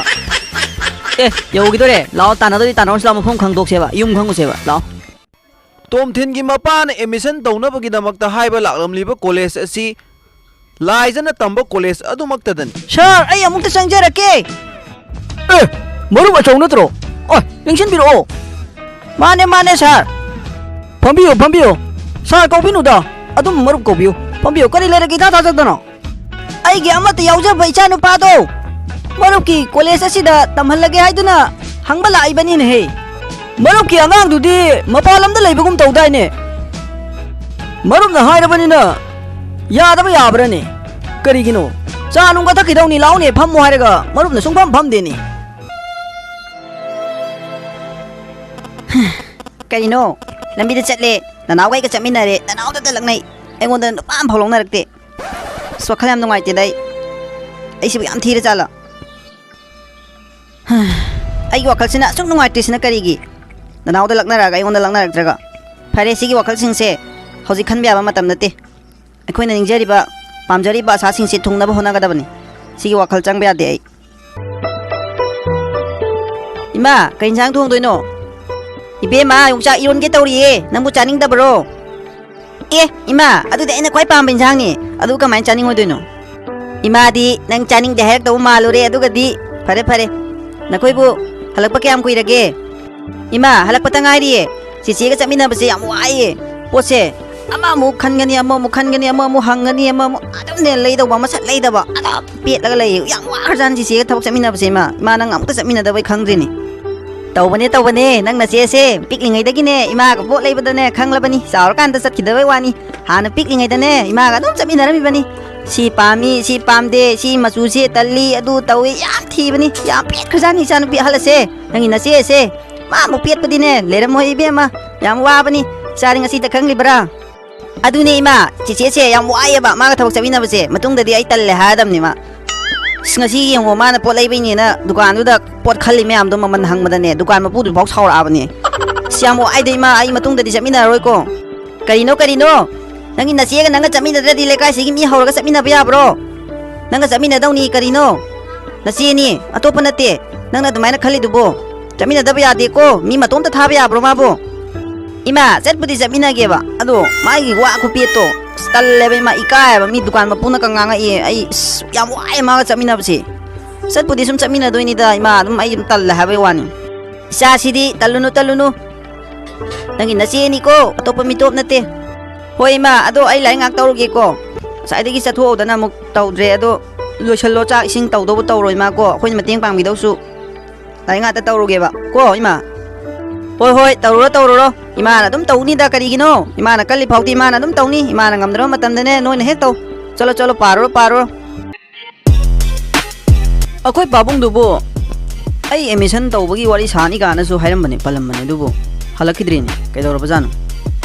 ꯑꯦ, ꯌꯧꯈꯤꯗꯣꯔꯦ꯫ ꯂꯥꯛꯑꯣ, ꯇꯥꯟꯅꯗꯣꯏꯗꯤ ꯇꯥꯟꯅꯔꯁꯤ ꯂꯥꯛꯑꯣ, ꯃꯐꯝ ꯈꯪꯗꯣꯛꯁꯦꯕ, ꯌꯨꯝ ꯈꯪꯉꯨꯁꯦꯕ, ꯂꯥꯛꯑꯣ꯫ ꯇꯣꯝꯊꯤꯟꯒꯤ ꯃꯄꯥꯅ admission ꯇꯧꯅꯕꯒꯤꯗꯃꯛꯇ ꯍꯥꯏꯕ ꯂꯥꯛꯂꯝꯂꯤꯕ ꯀꯣꯂꯦꯖ ꯑꯁꯤ ꯂꯥꯏꯖꯅ ꯇꯝꯕ ꯀꯣꯂꯦꯖ ꯑꯗꯨꯃꯛꯇꯗꯅꯤ꯫ ꯁꯥꯔ, ꯑꯩ ꯑꯃꯨꯛꯇ ꯆꯪꯖꯔꯛꯀꯦ꯫ ꯑꯦ, ꯃꯔꯨꯞ ꯑꯆꯧ ꯅꯠꯇ꯭ꯔꯣ? ꯑꯣꯏ, ꯆꯪꯁꯤꯟꯕꯤꯔꯛꯑꯣ꯫ ꯃꯥꯅꯦ, ꯃꯥꯅꯦ, ꯁꯥꯔ꯫ ꯐꯝꯕꯤꯌꯨ, ꯐꯝꯕꯤꯌꯨ꯫ ꯁꯥꯔ ꯀꯧꯕꯤꯅꯨꯗ, ꯑꯗꯨꯝ ꯃꯔꯨꯞ ꯀꯧꯕꯤꯌꯨ꯫ ꯐꯝꯕꯤꯌꯨ, ꯀꯔꯤ ꯂꯩꯔꯒꯦ ꯏꯊꯥ ꯊꯥꯖꯗꯅ? ꯑꯩꯒꯤ ꯑꯃꯠꯇ ꯌꯥꯎꯖꯕ ꯏꯆꯥꯅꯨꯄꯥꯗꯣ ꯃꯔꯨꯞꯀꯤ ꯀꯣꯂꯦꯖ ꯑꯁꯤꯗ ꯇꯝꯍꯜꯂꯒꯦ ꯍꯥꯏꯗꯨꯅ ꯍꯪꯕ ꯂꯥꯛꯏꯕꯅꯤꯅꯦꯍꯦ꯫ ꯃꯔꯨꯞꯀꯤ ꯑꯉꯥꯡꯗꯨꯗꯤ ꯃꯄꯥꯟ ꯂꯝꯗ ꯂꯩꯕꯒꯨꯝ ꯇꯧꯗꯥꯏꯅꯦ? ꯃꯔꯨꯞꯅ ꯍꯥꯏꯔꯕꯅꯤꯅ ꯌꯥꯗꯕ ꯌꯥꯕ꯭ꯔꯥꯅꯦ? ꯀꯔꯤꯒꯤꯅꯣ? ꯆꯥ ꯅꯨꯡꯒ ꯊꯛꯈꯤꯗꯧꯅꯤ, ꯂꯥꯛꯎꯅꯦ, ꯐꯝꯃꯣ ꯍꯥꯏꯔꯒ ꯃꯔꯨꯞꯅ ꯁꯨꯡꯐꯝ ꯐꯝꯗꯦꯅꯦ꯫ ꯀꯔꯤꯅꯣ? ꯂꯝꯕꯤꯗ ꯆꯠꯂꯦ, ꯅꯅꯥꯎꯒ ꯑꯩꯒ ꯆꯠꯃꯤꯟꯅꯔꯦ, ꯅꯅꯥꯎꯗꯇ ꯂꯛꯅꯩ, ꯑꯩꯉꯣꯟꯗ ꯅꯨꯄꯥ ꯑꯃꯐꯥꯎ ꯂꯧꯅꯔꯛꯇꯦ꯫ ꯑꯁ, ꯋꯥꯈꯜ ꯌꯥꯝ ꯅꯨꯡꯉꯥꯏꯇꯦꯗ ꯑꯩ꯫ ꯑꯩꯁꯤꯕꯨ ꯌꯥꯝ ꯊꯤꯔ ꯖꯥꯠꯂꯣ? ꯑꯩꯒꯤ ꯋꯥꯈꯜꯁꯤꯅ ꯑꯁꯨꯛ ꯅꯨꯡꯉꯥꯏꯇ꯭ꯔꯤꯁꯤꯅ ꯀꯔꯤꯒꯤ? ꯅꯅꯥꯎꯗ ꯂꯛꯅꯔꯛꯑꯒ ꯑꯩꯉꯣꯟꯗ ꯂꯛꯅꯔꯛꯇ꯭ꯔꯒ? ꯐꯔꯦ, ꯁꯤꯒꯤ ꯋꯥꯈꯜꯁꯤꯡꯁꯦ ꯍꯧꯖꯤꯛ ꯈꯟꯕ ꯌꯥꯕ ꯃꯇꯝ ꯅꯠꯇꯦ꯫ ꯑꯩꯈꯣꯏꯅ ꯅꯤꯡꯖꯔꯤꯕ, ꯄꯥꯝꯖꯔꯤꯕ ꯑꯁꯥꯁꯤꯡꯁꯦ ꯊꯨꯡꯅꯕ ꯍꯣꯠꯅꯒꯗꯕꯅꯤ꯫ ꯁꯤꯒꯤ ꯋꯥꯈꯜ ꯆꯪꯕ ꯌꯥꯗꯦ ꯑꯩ꯫ ꯏꯃꯥ, ꯀꯩ ꯏꯟꯁꯥꯡ ꯊꯣꯡꯗꯣꯏꯅꯣ? ꯏꯕꯦꯝꯃ, ꯌꯣꯡꯆꯥꯛ ꯏꯔꯣꯟꯒꯦ ꯇꯧꯔꯤꯌꯦ꯫ ꯅꯪꯕꯨ ꯆꯥꯅꯤꯡꯗꯕ꯭ꯔꯣ? ꯑꯦ, ꯏꯃꯥ, ꯑꯗꯨꯗꯤ ꯑꯩꯅ ꯈ꯭ꯋꯥꯏ ꯄꯥꯝꯕ ꯏꯟꯁꯥꯡꯅꯤ꯫ ꯑꯗꯨ ꯀꯃꯥꯏꯅ ꯆꯥꯅꯤꯡꯉꯣꯏꯗꯣꯏꯅꯣ? ꯏꯃꯥꯗꯤ ꯅꯪ ꯆꯥꯅꯤꯡꯗꯦ ꯍꯥꯏꯔꯛꯇꯧꯕ ꯃꯥꯜꯂꯨꯔꯦ꯫ ꯑꯗꯨꯒꯗꯤ ꯐꯔꯦ, ꯐꯔꯦ꯫ ꯅꯈꯣꯏꯕꯨ ꯍꯜꯂꯛꯄ ꯀꯌꯥꯝ ꯀꯨꯏꯔꯒꯦ? ꯏꯃꯥ, ꯍꯜꯂꯛꯄꯇ ꯉꯥꯏꯔꯤꯌꯦ꯫ ꯆꯤꯆꯦꯒ ꯆꯠꯃꯤꯟꯅꯕꯁꯦ ꯌꯥꯝ ꯋꯥꯏꯌꯦ꯫ ꯄꯣꯠꯁꯦ ꯑꯃꯃꯨꯛ ꯈꯟꯒꯅꯤ, ꯑꯃꯃꯨꯛ ꯈꯟꯒꯅꯤ, ꯑꯃꯃꯨꯛ ꯍꯪꯒꯅꯤ, ꯑꯃꯃꯨꯛ ꯑꯗꯨꯝꯅꯦ ꯂꯩꯗꯧꯕ ꯑꯃ ꯁꯠ ꯂꯩꯗꯕ꯫ ꯑꯗꯨꯝ ꯄꯦꯠꯂꯒ ꯂꯩꯌꯦ꯫ ꯌꯥꯝ ꯋꯥꯈ꯭ꯔꯖꯥꯠꯅꯤ ꯆꯤꯆꯦꯒ ꯊꯕꯛ ꯆꯠꯃꯤꯟꯅꯕꯁꯦ, ꯏꯃꯥ꯫ ꯏꯃꯥ, ꯅꯪ ꯑꯃꯨꯛꯇ ꯆꯠꯃꯤꯟꯅꯗꯕꯩ ꯈꯪꯗ꯭ꯔꯤꯅꯦ꯫ ꯇꯧꯕꯅꯦ, ꯇꯧꯕꯅꯦ꯫ ꯅꯪ ꯅꯆꯦꯁꯦ ꯄꯤꯛꯂꯤꯉꯩꯗꯒꯤꯅꯦ ꯏꯃꯥꯒ ꯄꯣꯠ ꯂꯩꯕꯗꯅꯦ ꯈꯪꯂꯕꯅꯤ꯫ ꯆꯥꯎꯔꯀꯥꯟꯗ ꯆꯠꯈꯤꯗꯕꯩ ꯋꯥꯅꯤ꯫ ꯍꯥꯟꯅ ꯄꯤꯛꯂꯤꯉꯩꯗꯅꯦ ꯏꯃꯥꯒ ꯑꯗꯨꯝ ꯆꯠꯃꯤꯟꯅꯔꯝꯃꯤꯕꯅꯤ꯫ ꯁꯤ ꯄꯥꯝꯃꯤ, ꯁꯤ ꯄꯥꯝꯗꯦ, ꯁꯤ ꯃꯆꯨꯁꯦ ꯇꯜꯂꯤ, ꯑꯗꯨ ꯇꯧꯏ, ꯌꯥꯝ ꯊꯤꯕꯅꯤ꯫ ꯌꯥꯝ ꯄꯦꯠꯈ꯭ꯔꯖꯥꯠꯅꯤ ꯏꯆꯥꯅꯨꯄꯤ ꯑꯍꯜ ꯑꯁꯦ꯫ ꯅꯪꯒꯤ ꯅꯆꯦ ꯑꯁꯦ꯫ ꯃꯥꯃꯨꯛ ꯄꯦꯠꯄꯗꯤꯅꯦ ꯂꯩꯔꯝꯃꯣꯏ ꯏꯕꯦꯝꯃ꯫ ꯌꯥꯝ ꯋꯥꯕꯅꯤ꯫ ꯏꯆꯥꯗꯤ ꯉꯁꯤꯗ ꯈꯪꯂꯤꯕ꯭ꯔꯥ? ꯑꯗꯨꯅꯦ ꯏꯃꯥ, ꯆꯤꯆꯦꯁꯦ ꯌꯥꯝ ꯋꯥꯏꯌꯦꯕ ꯃꯥꯒ ꯊꯕꯛ ꯆꯠꯃꯤꯟꯅꯕꯁꯦ꯫ ꯃꯇꯨꯡꯗꯗꯤ ꯑꯩ ꯇꯜꯂꯦ ꯍꯥꯏꯔꯗꯕꯅꯦ ꯃꯥ꯫ ꯑꯁ, ꯉꯁꯤ ꯌꯦꯡꯉꯣ, ꯃꯥꯅ ꯄꯣꯠ ꯂꯩꯕꯩꯅꯦꯅ ꯗꯨꯀꯥꯟꯗꯨꯗ ꯄꯣꯠ ꯈꯜꯂꯤ ꯃꯌꯥꯝꯗꯣ ꯃꯃꯜ ꯍꯪꯕꯗꯅꯦ ꯗꯨꯀꯥꯟ ꯃꯄꯨꯗꯨꯐꯥꯎ ꯁꯥꯎꯔꯛꯑꯕꯅꯦ꯫ ꯑꯁ, ꯌꯥꯝ ꯋꯥꯏꯗ ꯏꯃꯥ, ꯑꯩ ꯃꯇꯨꯡꯗꯗꯤ ꯆꯠꯃꯤꯟꯅꯔꯔꯣꯏꯀꯣ꯫ ꯀꯔꯤꯅꯣ, ꯀꯔꯤꯅꯣ? ꯅꯪꯒꯤ ꯅꯆꯦꯒ ꯅꯪꯒ ꯆꯠꯃꯤꯟꯅꯗ꯭ꯔꯗꯤ ꯂꯩꯀꯥꯏꯁꯤꯒꯤ ꯃꯤ ꯍꯧꯔꯒ ꯆꯠꯃꯤꯟꯅꯕ ꯌꯥꯕ꯭ꯔꯣ? ꯅꯪꯒ ꯆꯠꯃꯤꯟꯅꯗꯧꯅꯤ ꯀꯔꯤꯅꯣ? ꯅꯆꯦꯅꯤ, ꯑꯇꯣꯞꯄ ꯅꯠꯇꯦ꯫ ꯅꯪꯅ ꯑꯗꯨꯃꯥꯏꯅ ꯈꯜꯂꯤꯗꯨꯕꯣ? ꯆꯠꯃꯤꯟꯅꯗꯕ ꯌꯥꯗꯦꯀꯣ꯫ ꯃꯤ ꯃꯇꯣꯝꯇ ꯊꯥꯕ ꯌꯥꯕ꯭ꯔꯣ ꯃꯥꯕꯨ? ꯏꯃꯥ, ꯆꯠꯄꯨꯗꯤ ꯆꯠꯃꯤꯟꯅꯒꯦꯕ, ꯑꯗꯣ ꯃꯥꯒꯤ ꯋꯥ ꯈꯨꯄꯦꯠꯇꯣ ꯑꯁ, ꯇꯜꯂꯦꯕ ꯏꯃꯥ, ꯏꯀꯥꯏꯌꯦꯕ꯫ ꯃꯤ ꯗꯨꯀꯥꯟ ꯃꯄꯨꯅ ꯀꯉꯥꯡꯉꯛꯑꯦ꯫ ꯑꯩ ꯑꯁ, ꯌꯥꯝ ꯋꯥꯏ ꯃꯥꯒ ꯆꯠꯃꯤꯟꯅꯕꯁꯦ꯫ ꯆꯠꯄꯨꯗꯤ ꯁꯨꯝ ꯆꯠꯃꯤꯟꯅꯗꯣꯏꯅꯤꯗ ꯏꯃꯥ, ꯑꯗꯨꯝ ꯑꯩ ꯑꯗꯨꯝ ꯇꯜꯂꯦ ꯍꯥꯏꯕꯩ ꯋꯥꯅꯤ꯫ ꯏꯆꯥꯁꯤꯗꯤ ꯇꯜꯂꯨꯅꯨ, ꯇꯜꯂꯨꯅꯨ꯫ ꯅꯪꯒꯤ ꯅꯆꯦꯅꯤꯀꯣ, ꯑꯇꯣꯞꯄ ꯃꯤꯇꯣꯞ ꯅꯠꯇꯦ꯫ ꯍꯣꯏ ꯏꯃꯥ, ꯑꯗꯣ ꯑꯩ ꯂꯥꯏꯔꯤꯛ ꯉꯥꯛ ꯇꯧꯔꯨꯒꯦꯀꯣ꯫ ꯉꯁꯥꯏꯗꯒꯤ ꯆꯠꯊꯣꯛꯍꯧꯗꯅ ꯑꯃꯨꯛ ꯇꯧꯗ꯭ꯔꯦ꯫ ꯑꯗꯣ ꯂꯣꯏꯁꯜꯂꯣ, ꯆꯥꯛ ꯏꯁꯤꯡ ꯇꯧꯗꯧꯕ ꯇꯧꯔꯣ ꯏꯃꯥ ꯀꯣ, ꯑꯩꯈꯣꯏꯅ ꯃꯇꯦꯡ ꯄꯥꯡꯕꯤꯗꯧꯁꯨ꯫ ꯂꯥꯏꯔꯤꯛ ꯉꯥꯛꯇ ꯇꯧꯔꯨꯒꯦꯕ ꯀꯣ ꯏꯃꯥ꯫ ꯍꯣꯏ, ꯍꯣꯏ, ꯇꯧꯔꯨꯔꯣ, ꯇꯧꯔꯨꯔꯣ꯫ ꯏꯃꯥꯅ ꯑꯗꯨꯝ ꯇꯧꯅꯤꯗ, ꯀꯔꯤꯒꯤꯅꯣ? ꯏꯃꯥꯅ ꯀꯜꯂꯤ ꯐꯥꯎꯗꯤ ꯏꯃꯥꯅ ꯑꯗꯨꯝ ꯇꯧꯅꯤ꯫ ꯏꯃꯥꯅ ꯉꯝꯗ꯭ꯔꯕ ꯃꯇꯝꯗꯅꯦ ꯅꯣꯏꯅ ꯍꯦꯛ ꯇꯧ꯫ ꯆꯠꯂꯣ, ꯆꯠꯂꯣ, ꯄꯥꯔꯨꯔꯣ, ꯄꯥꯔꯨꯔꯣ꯫ ꯑꯩꯈꯣꯏ ꯄꯥꯕꯨꯡꯗꯨꯕꯨ ꯑꯩ admission ꯇꯧꯕꯒꯤ ꯋꯥꯔꯤ ꯁꯥꯅꯤ ꯀꯥꯏꯅꯁꯨ ꯍꯥꯏꯔꯝꯕꯅꯦ, ꯄꯜꯂꯝꯕꯅꯦ, ꯑꯗꯨꯕꯨ ꯍꯜꯂꯛꯈꯤꯗ꯭ꯔꯦꯅꯦ꯫ ꯀꯩꯗꯧꯔꯕꯖꯥꯠꯅꯣ?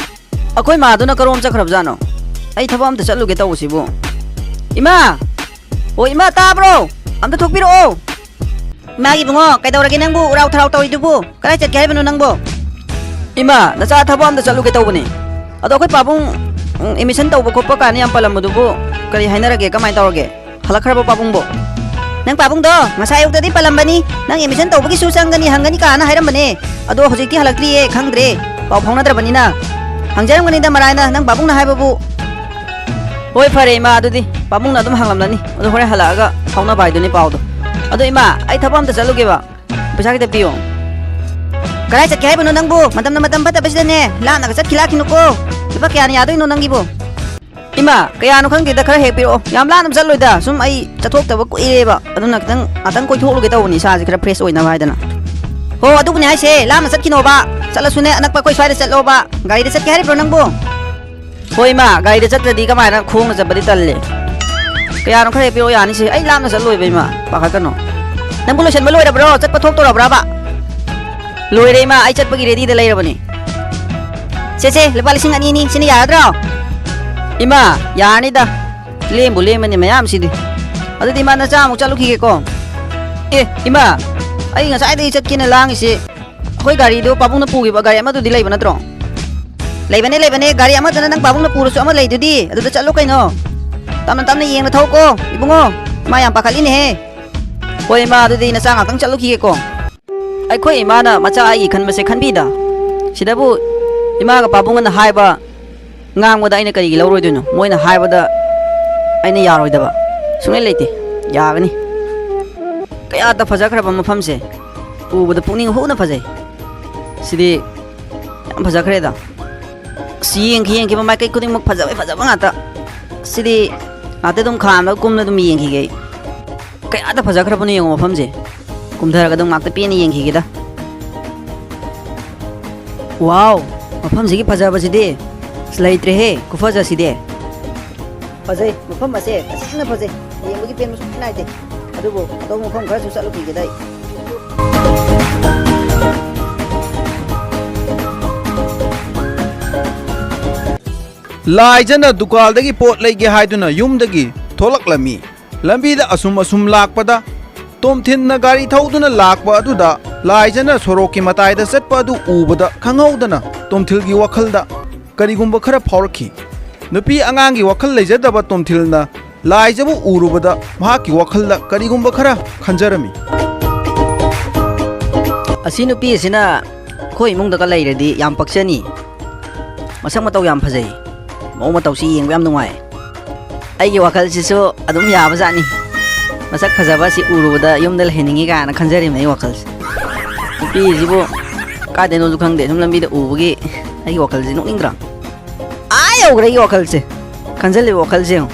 ꯑꯩꯈꯣꯏ ꯃꯥꯗꯨꯅ ꯀꯔꯣꯝ ꯆꯠꯈ꯭ꯔꯕꯖꯥꯠꯅꯣ? ꯑꯩ ꯊꯕꯛ ꯑꯝꯇ ꯆꯠꯂꯨꯒꯦ ꯇꯧꯕꯁꯤꯕꯨ꯫ ꯏꯃꯥ! ꯑꯣ, ꯏꯃꯥ, ꯇꯥꯕ꯭ꯔꯣ? ꯑꯝꯇ ꯊꯣꯛꯄꯤꯔꯛꯑꯣ꯫ ꯏꯃꯥꯒꯤ ꯏꯕꯨꯡꯉꯣ, ꯀꯩꯗꯧꯔꯒꯦ ꯅꯪꯕꯨ ꯎꯔꯥꯎ ꯊꯔꯥꯎ ꯇꯧꯔꯤꯗꯨꯕꯨ? ꯀꯗꯥꯏ ꯆꯠꯀꯦ ꯍꯥꯏꯕꯅꯣ ꯅꯪꯕꯣ? ꯏꯃꯥ, ꯅꯆꯥ ꯊꯕꯛ ꯑꯝꯇ ꯆꯠꯂꯨꯒꯦ ꯇꯧꯕꯅꯦ꯫ ꯑꯗꯣ ꯑꯩꯈꯣꯏ ꯄꯥꯕꯨꯡ, ꯎꯝ, admission ꯇꯧꯕ ꯈꯣꯠꯄ ꯀꯥꯏꯅ ꯌꯥꯝ ꯄꯜꯂꯝꯕꯗꯨꯕꯨ ꯀꯔꯤ ꯍꯥꯏꯅꯔꯒꯦ? ꯀꯃꯥꯏꯅ ꯇꯧꯔꯒꯦ? ꯍꯜꯂꯛꯈ꯭ꯔꯕ ꯄꯥꯕꯨꯡꯕꯣ? ꯅꯪ ꯄꯥꯕꯨꯡꯗꯣ ꯉꯁꯥꯏ ꯑꯌꯨꯛꯇꯗꯤ ꯄꯜꯂꯝꯕꯅꯤ, ꯅꯪ admission ꯇꯧꯕꯒꯤꯁꯨ ꯆꯪꯒꯅꯤ ꯍꯪꯒꯅꯤ ꯀꯥꯏꯅ ꯍꯥꯏꯔꯝꯕꯅꯦ꯫ ꯑꯗꯣ ꯍꯧꯖꯤꯛꯇꯤ ꯍꯜꯂꯛꯇ꯭ꯔꯤꯌꯦ, ꯈꯪꯗ꯭ꯔꯦ꯫ ꯄꯥꯎ ꯐꯥꯎꯅꯗ꯭ꯔꯕꯅꯤꯅ꯫ ꯍꯪꯖꯔꯝꯒꯅꯤꯗ ꯃꯔꯥꯏꯅ, ꯅꯪ ꯄꯥꯕꯨꯡꯅ ꯍꯥꯏꯕꯕꯨ꯫ ꯍꯣꯏ, ꯐꯔꯦ ꯏꯃꯥ, ꯑꯗꯨꯗꯤ ꯄꯥꯕꯨꯡꯅ ꯑꯗꯨꯝ ꯍꯪꯂꯝꯂꯅꯤ꯫ ꯑꯗꯣ ꯍꯣꯔꯦꯟ ꯍꯜꯂꯛꯑꯒ ꯐꯥꯎꯅꯕ ꯍꯥꯏꯗꯨꯅꯤ ꯄꯥꯎꯗꯣ꯫ ꯑꯗꯣ ꯏꯃꯥ, ꯑꯩ ꯊꯕꯛ ꯑꯝꯇ ꯆꯠꯂꯨꯒꯦꯕ꯫ ꯄꯩꯁꯥ ꯈꯤꯇ ꯄꯤꯌꯣ꯫ ꯀꯗꯥꯏ ꯆꯠꯀꯦ ꯍꯥꯏꯕꯅꯣ ꯅꯪꯕꯨ? ꯃꯇꯝꯅ ꯃꯇꯝ ꯐꯠꯇꯕꯁꯤꯗꯅꯦ, ꯂꯥꯞꯅꯒ ꯆꯠꯈꯤ ꯂꯥꯛꯈꯤꯅꯨꯀꯣ꯫ ꯂꯨꯄꯥ ꯀꯌꯥꯅ ꯌꯥꯗꯣꯏꯅꯣ ꯅꯪꯒꯤꯕꯨ? ꯏꯃꯥ, ꯀꯌꯥꯅꯣ ꯈꯪꯗꯦꯗ, ꯈꯔ ꯍꯦꯛ ꯄꯤꯔꯛꯑꯣ꯫ ꯌꯥꯝ ꯂꯥꯞꯅ ꯆꯠꯂꯣꯏꯗ, ꯁꯨꯝ ꯑꯩ ꯆꯠꯊꯣꯛꯇꯕ ꯀꯨꯏꯔꯦꯕ, ꯑꯗꯨꯅ ꯈꯤꯇꯪ ꯉꯥꯛꯇꯪ ꯀꯣꯏꯊꯣꯛꯂꯨꯒꯦ ꯇꯧꯕꯅꯤ, ꯏꯁꯥꯁꯦ ꯈꯔ fresh ꯑꯣꯏꯅꯕ ꯍꯥꯏꯗꯅ꯫ ꯍꯣ, ꯑꯗꯨꯕꯨꯅꯦ ꯍꯥꯏꯁꯦ, ꯂꯥꯞꯅ ꯆꯠꯈꯤꯅꯣꯕ꯫ ꯆꯠꯂꯁꯨꯅꯦ, ꯑꯅꯛꯄ ꯑꯩꯈꯣꯏ ꯁ꯭ꯋꯥꯏꯗ ꯆꯠꯂꯣꯕ꯫ ꯒꯥꯔꯤꯗ ꯆꯠꯀꯦ ꯍꯥꯏꯔꯤꯕ꯭ꯔꯣ ꯅꯪꯕꯨ? ꯍꯣꯏ ꯏꯃꯥ, ꯒꯥꯔꯤꯗ ꯆꯠꯇ꯭ꯔꯗꯤ ꯀꯃꯥꯏꯅ, ꯈꯣꯡꯅ ꯆꯠꯄꯗꯤ ꯇꯜꯂꯦ꯫ ꯀꯌꯥꯅꯣ ꯈꯔ ꯍꯦꯛ ꯄꯤꯔꯛꯑꯣ, ꯌꯥꯅꯤꯁꯦ꯫ ꯑꯩ ꯂꯥꯞꯅ ꯆꯠꯂꯣꯏꯕ ꯏꯃꯥ, ꯄꯥꯈꯠꯀꯅꯣ꯫ ꯅꯪꯕꯨ ꯂꯣꯏꯁꯟꯕ ꯂꯣꯏꯔꯕ꯭ꯔꯣ? ꯆꯠꯄ ꯊꯣꯛꯇꯣꯔꯕ꯭ꯔꯕ? ꯂꯣꯏꯔꯦ ꯏꯃꯥ, ꯑꯩ ꯆꯠꯄꯒꯤ readyꯗ ꯂꯩꯔꯕꯅꯤ꯫ ꯁꯦ, ꯁꯦ, ꯂꯨꯄꯥ ꯂꯤꯁꯤꯡ ꯑꯅꯤ ꯑꯅꯤ, ꯁꯤꯅ ꯌꯥꯔꯗ꯭ꯔꯣ? ꯏꯃꯥ, ꯌꯥꯔꯅꯤꯗ꯫ ꯂꯦꯝꯕꯨ ꯂꯦꯝꯃꯅꯤ ꯃꯌꯥꯝꯁꯤꯗꯤ꯫ ꯑꯗꯨꯗꯤ ꯏꯃꯥ, ꯅꯆꯥ ꯑꯃꯨꯛ ꯆꯠꯂꯨꯈꯤꯒꯦꯀꯣ꯫ ꯑꯦ, ꯏꯃꯥ, ꯑꯩ ꯉꯁꯥꯏꯗꯒꯤ ꯆꯠꯀꯦꯅ ꯂꯥꯡꯉꯤꯁꯦ꯫ ꯑꯩꯈꯣꯏ ꯒꯥꯔꯤꯗꯣ ꯄꯥꯕꯨꯡꯅ ꯄꯨꯈꯤꯕ ꯒꯥꯔꯤ ꯑꯃꯗꯨꯗꯤ ꯂꯩꯕ ꯅꯠꯇ꯭ꯔꯣ? ꯂꯩꯕꯅꯦ, ꯂꯩꯕꯅꯦ꯫ ꯒꯥꯔꯤ ꯑꯃꯗꯨꯅ ꯅꯪ ꯄꯥꯕꯨꯡꯅ ꯄꯨꯔꯁꯨ ꯑꯃ ꯂꯩꯗꯨꯗꯤ꯫ ꯑꯗꯨꯗ ꯆꯠꯂꯣ ꯀꯩꯅꯣ꯫ ꯇꯞꯅ ꯇꯞꯅ ꯌꯦꯡꯅ ꯊꯧꯀꯣ, ꯏꯕꯨꯡꯉꯣ꯫ ꯃꯥ ꯌꯥꯝ ꯄꯥꯈꯠꯂꯤꯅꯦꯍꯦ꯫ ꯍꯣꯏ, ꯏꯃꯥ, ꯑꯗꯨꯗꯤ ꯅꯆꯥ ꯉꯥꯛꯇꯪ ꯆꯠꯂꯨꯈꯤꯒꯦꯀꯣ꯫ ꯑꯩꯈꯣꯏ ꯏꯃꯥꯅ ꯃꯆꯥ ꯑꯩꯒꯤ ꯈꯟꯕꯁꯦ ꯈꯟꯕꯤꯗ꯫ ꯁꯤꯗꯕꯨ ꯏꯃꯥꯒ ꯄꯥꯕꯨꯡꯒꯅ ꯍꯥꯏꯕ ꯉꯥꯡꯕꯗ ꯑꯩꯅ ꯀꯔꯤꯒꯤ ꯂꯧꯔꯣꯏꯗꯣꯏꯅꯣ? ꯃꯣꯏꯅ ꯍꯥꯏꯕꯗ ꯑꯩꯅ ꯌꯥꯔꯣꯏꯗꯕ ꯁꯨꯡꯂꯩ ꯂꯩꯇꯦ꯫ ꯌꯥꯒꯅꯤ꯫ ꯀꯌꯥꯗ ꯐꯖꯈ꯭ꯔꯕ ꯃꯐꯝꯁꯦ꯫ ꯎꯕꯗ ꯄꯨꯛꯅꯤꯡ ꯍꯨꯅ ꯐꯖꯩ꯫ ꯁꯤꯗꯤ ꯌꯥꯝ ꯐꯖꯈ꯭ꯔꯦꯗ꯫ ꯑꯁ, ꯌꯦꯡꯈꯤ ꯌꯦꯡꯈꯤꯕ ꯃꯥꯏꯀꯩ ꯈꯨꯗꯤꯡꯃꯛ ꯐꯖꯕꯩ ꯐꯖꯕ ꯉꯥꯛꯇ꯫ ꯁꯤꯗꯤ ꯉꯥꯛꯇ ꯑꯗꯨꯝ ꯈꯥꯝꯃꯒ ꯀꯨꯝꯅ ꯑꯗꯨꯝ ꯌꯦꯡꯈꯤꯒꯦ ꯑꯩ꯫ ꯀꯌꯥꯗ ꯐꯖꯈ꯭ꯔꯕꯅꯣ ꯌꯦꯡꯉꯣ ꯃꯐꯝꯁꯦ꯫ ꯀꯨꯝꯊꯔꯒ ꯑꯗꯨꯝ ꯉꯥꯛꯇ ꯄꯦꯟꯅ ꯌꯦꯡꯈꯤꯒꯦꯗ꯫ ꯋꯥꯎ! ꯃꯐꯝꯁꯤꯒꯤ ꯐꯖꯕꯁꯤꯗꯤ ꯑꯁ, ꯂꯩꯇ꯭ꯔꯦꯍꯦ, ꯈꯨꯐꯖꯁꯤꯗꯤ꯫ ꯐꯖꯩ, ꯃꯐꯝ ꯑꯁꯦ ꯇꯁꯦꯡꯅ ꯐꯖꯩ꯫ ꯌꯦꯡꯕꯒꯤ ꯄꯦꯟꯕ ꯁꯨꯡꯅꯥꯏ ꯅꯥꯏꯗꯦ꯫ ꯑꯗꯨꯕꯨ ꯑꯇꯣꯞꯄ ꯃꯐꯝ ꯈꯔꯁꯨ ꯆꯠꯂꯨꯈꯤꯒꯦꯗ ꯑꯩ꯫ ꯂꯥꯏꯖꯅ ꯗꯨꯀꯥꯜꯗꯒꯤ ꯄꯣꯠ ꯂꯩꯒꯦ ꯍꯥꯏꯗꯨꯅ ꯌꯨꯝꯗꯒꯤ ꯊꯣꯛꯂꯛꯂꯝꯃꯤ꯫ ꯂꯝꯕꯤꯗ ꯑꯁꯨꯝ ꯑꯁꯨꯝ ꯂꯥꯛꯄꯗ, ꯇꯣꯝꯊꯤꯟꯅ ꯒꯥꯔꯤ ꯊꯧꯗꯨꯅ ꯂꯥꯛꯄ ꯑꯗꯨꯗ ꯂꯥꯏꯖꯅ ꯁꯣꯔꯣꯛꯀꯤ ꯃꯇꯥꯏꯗ ꯆꯠꯄ ꯑꯗꯨ ꯎꯕꯗ, ꯈꯪꯍꯧꯗꯅ ꯇꯣꯝꯊꯤꯜꯒꯤ ꯋꯥꯈꯜꯗ ꯀꯔꯤꯒꯨꯝꯕ ꯈꯔ ꯐꯥꯎꯔꯛꯈꯤ꯫ ꯅꯨꯄꯤ ꯑꯉꯥꯡꯒꯤ ꯋꯥꯈꯜ ꯂꯩꯖꯗꯕ ꯇꯣꯝꯊꯤꯜꯅ ꯂꯥꯏꯖꯕꯨ ꯎꯔꯨꯕꯗ ꯃꯍꯥꯛꯀꯤ ꯋꯥꯈꯜꯗ ꯀꯔꯤꯒꯨꯝꯕ ꯈꯔ ꯈꯟꯖꯔꯝꯃꯤ꯫ ꯑꯁꯤ ꯅꯨꯄꯤ ꯑꯁꯤꯅ ꯑꯩꯈꯣꯏ ꯏꯃꯨꯡꯗꯒ ꯂꯩꯔꯗꯤ ꯌꯥꯝ ꯄꯛꯆꯅꯤ꯫ ꯃꯁꯛ ꯃꯇꯧ ꯌꯥꯝ ꯐꯖꯩ꯫ ꯃꯑꯣꯡ ꯃꯇꯧꯁꯤ ꯌꯦꯡꯕ ꯌꯥꯝ ꯅꯨꯡꯉꯥꯏ꯫ ꯑꯩꯒꯤ ꯋꯥꯈꯜꯁꯤꯁꯨ ꯑꯗꯨꯝ ꯌꯥꯕꯖꯥꯠꯅꯤ꯫ ꯃꯁꯛ ꯐꯖꯕ ꯑꯁꯤ ꯎꯔꯨꯕꯗ ꯌꯨꯝꯗ ꯂꯩꯍꯟꯅꯤꯡꯉꯤ ꯀꯥꯏꯅ ꯈꯟꯖꯔꯤꯕꯅꯤ ꯑꯩ ꯋꯥꯈꯜꯁꯦ꯫ ꯅꯨꯄꯤꯁꯤꯕꯨ ꯀꯥꯏꯗꯩꯅꯣꯁꯨ ꯈꯪꯗꯦ, ꯁꯨꯝ ꯂꯝꯕꯤꯗ ꯎꯕꯒꯤ ꯑꯩꯒꯤ ꯋꯥꯈꯜꯁꯤ ꯅꯣꯛꯅꯤꯡꯗ꯭ꯔꯣ? ꯑꯥ ꯌꯧꯈ꯭ꯔꯦ ꯑꯩꯒꯤ ꯋꯥꯈꯜꯁꯦ꯫ ꯈꯟꯖꯜꯂꯤꯕ ꯋꯥꯈꯜꯁꯦ ꯌꯦꯡꯉꯣ꯫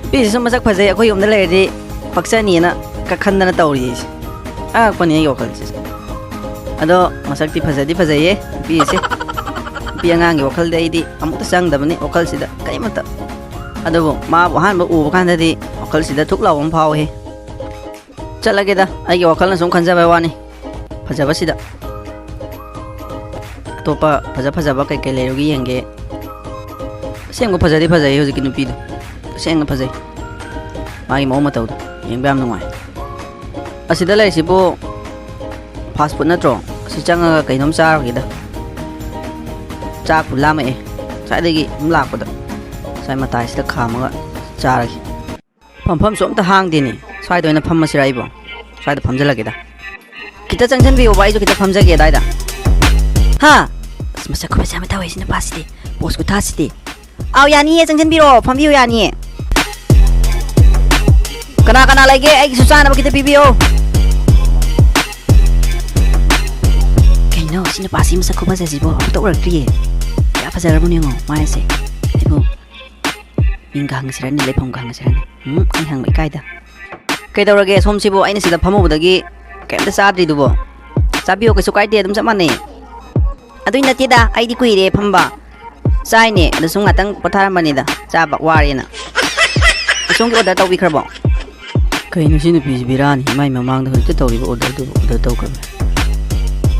ꯅꯨꯄꯤꯁꯤꯁꯨ ꯃꯁꯛ ꯐꯖꯩ, ꯑꯩꯈꯣꯏ ꯌꯨꯝꯗ ꯂꯩꯔꯗꯤ ꯄꯛꯆꯅꯤꯅ ꯈꯟꯗꯅ ꯇꯧꯔꯤ ꯑꯩꯁꯦ꯫ ꯑꯉꯛꯄꯅꯤ ꯑꯩꯒꯤ ꯋꯥꯈꯜꯁꯤꯁꯨ꯫ ꯑꯗꯣ ꯃꯁꯛꯇꯤ ꯐꯖꯗꯤ ꯐꯖꯩꯌꯦ ꯅꯨꯄꯤꯁꯦ꯫ ꯅꯨꯄꯤ ꯑꯉꯥꯡꯒꯤ ꯋꯥꯈꯜꯗꯤ ꯑꯩꯗꯤ ꯑꯃꯨꯛꯇ ꯆꯪꯗꯕꯅꯤ ꯋꯥꯈꯜꯁꯤꯗ ꯀꯔꯤꯃꯠꯇ꯫ ꯑꯗꯨꯕꯨ ꯃꯥꯕꯨ ꯑꯍꯥꯟꯕ ꯎꯕ ꯀꯥꯟꯗꯗꯤ ꯋꯥꯈꯜꯁꯤꯗ ꯊꯨꯛ ꯂꯥꯎꯕ ꯑꯃ ꯐꯥꯎꯋꯤ꯫ ꯆꯠꯂꯒꯦꯗ, ꯑꯩꯒꯤ ꯋꯥꯈꯜꯅ ꯁꯨꯝ ꯈꯟꯖꯕꯩ ꯋꯥꯅꯤ꯫ ꯐꯖꯕꯁꯤꯗ꯫ ꯑꯇꯣꯞꯄ ꯐꯖ ꯐꯖꯕ ꯀꯩꯀꯩ ꯂꯩꯔꯨꯒꯦ ꯌꯦꯡꯒꯦ꯫ ꯑꯁꯦꯡꯕ ꯐꯖꯗꯤ ꯐꯖꯩ ꯍꯧꯖꯤꯛꯀꯤ ꯅꯨꯄꯤꯗꯣ꯫ ꯇꯁꯦꯡꯅ ꯐꯖꯩ꯫ ꯃꯥꯒꯤ ꯃꯑꯣꯡ ꯃꯇꯧꯗꯣ ꯌꯦꯡꯕ ꯌꯥꯝ ꯅꯨꯡꯉꯥꯏ꯫ ꯑꯁꯤꯗ ꯂꯩꯔꯤꯁꯤꯕꯨ fast food ꯅꯠꯇ꯭ꯔꯣ? ꯑꯁꯤ ꯆꯪꯉꯒ ꯀꯩꯅꯣꯝ ꯆꯥꯔꯨꯒꯦꯗ꯫ ꯆꯥꯛꯄꯨ ꯂꯥꯝꯃꯛꯑꯦ꯫ ꯉꯁꯥꯏꯗꯒꯤ ꯑꯗꯨꯝ ꯂꯥꯛꯄꯗ꯫ ꯉꯁꯥꯏ ꯃꯇꯥꯏꯁꯤꯗ ꯈꯥꯝꯃꯒ ꯆꯥꯔꯒꯦ꯫ ꯐꯝꯐꯝꯁꯨ ꯑꯝꯇ ꯍꯥꯡꯗꯦꯅꯦ꯫ ꯁ꯭ꯋꯥꯏꯗ ꯑꯣꯏꯅ ꯐꯝꯃꯁꯤꯔ ꯑꯩꯕꯣ? ꯁ꯭ꯋꯥꯏꯗ ꯐꯝꯖꯜꯂꯒꯦꯗ꯫ ꯈꯤꯇ ꯆꯪꯁꯟꯕꯤꯌꯣꯕ, ꯑꯩꯁꯨ ꯈꯤꯇ ꯐꯝꯖꯒꯦ ꯑꯗꯥꯏꯗ꯫ ꯍꯥ? ꯑꯁ, ꯃꯁꯛ ꯈꯨꯐꯖ ꯑꯃ ꯇꯧꯋꯦ ꯁꯤ ꯅꯨꯄꯥꯁꯤꯗꯤ꯫ Pose ꯈꯨꯊꯥꯁꯤꯗꯤ꯫ ꯑꯥꯎ, ꯌꯥꯅꯤꯌꯦ, ꯆꯪꯁꯤꯟꯕꯤꯔꯣ, ꯐꯝꯕꯤꯌꯨ, ꯌꯥꯅꯤꯌꯦ꯫ ꯀꯅꯥ ꯀꯅꯥ ꯂꯩꯒꯦ? ꯑꯩꯒꯤꯁꯨ ꯆꯥꯅꯕ ꯈꯤꯇ ꯄꯤꯕꯤꯌꯣ꯫ ꯀꯩꯅꯣ, ꯁꯤ ꯅꯨꯄꯥꯁꯤ ꯃꯁꯛ ꯈꯨꯐꯖꯁꯤꯕꯣ? ꯑꯝꯇ ꯎꯔꯛꯇ꯭ꯔꯤꯌꯦ꯫ ꯀꯌꯥ ꯐꯖꯔꯕꯅꯣ ꯌꯦꯡꯉꯣ, ꯃꯥꯏꯁꯦ꯫ ꯑꯩꯕꯨ ꯃꯤꯡꯒ ꯍꯪꯉꯁꯤꯔꯅꯦ, ꯂꯩꯐꯝꯒ ꯍꯪꯉꯁꯤꯔꯅꯦ? ꯎꯝ, ꯑꯩ ꯍꯪꯕ ꯏꯀꯥꯏꯗ꯫ ꯀꯩꯗꯧꯔꯒꯦ, ꯁꯣꯝꯁꯤꯕꯨ? ꯑꯩꯅ ꯁꯤꯗ ꯐꯝꯃꯨꯕꯗꯒꯤ ꯀꯩꯝꯇ ꯆꯥꯗ꯭ꯔꯤꯗꯨꯕꯣ? ꯆꯥꯕꯤꯌꯣ, ꯀꯩꯁꯨ ꯀꯥꯏꯗꯦ, ꯑꯗꯨꯝ ꯆꯞ ꯃꯥꯟꯅꯩ꯫ ꯑꯗꯨꯏ ꯅꯠꯇꯦꯗ, ꯑꯩꯗꯤ ꯀꯨꯏꯔꯦ ꯐꯝꯕ꯫ ꯆꯥꯏꯅꯦ, ꯑꯗ ꯁꯨꯝ ꯉꯥꯛꯇꯪ ꯄꯣꯊꯥꯔꯝꯕꯅꯤꯗ, ꯆꯥꯕ ꯋꯥꯔꯦꯅ꯫ ꯁꯣꯝꯒꯤ order ꯇꯧꯕꯤꯈ꯭ꯔꯕꯣ? ꯀꯩꯅꯣ ꯁꯤ ꯅꯨꯄꯤꯁꯤ ꯕꯤꯔꯥꯅꯤ, ꯃꯥꯏ ꯃꯃꯥꯡꯗ ꯍꯧꯖꯤꯛꯇ ꯇꯧꯔꯤꯕ order ꯗꯨꯕꯨ order ꯇꯧꯈ꯭ꯔꯕ?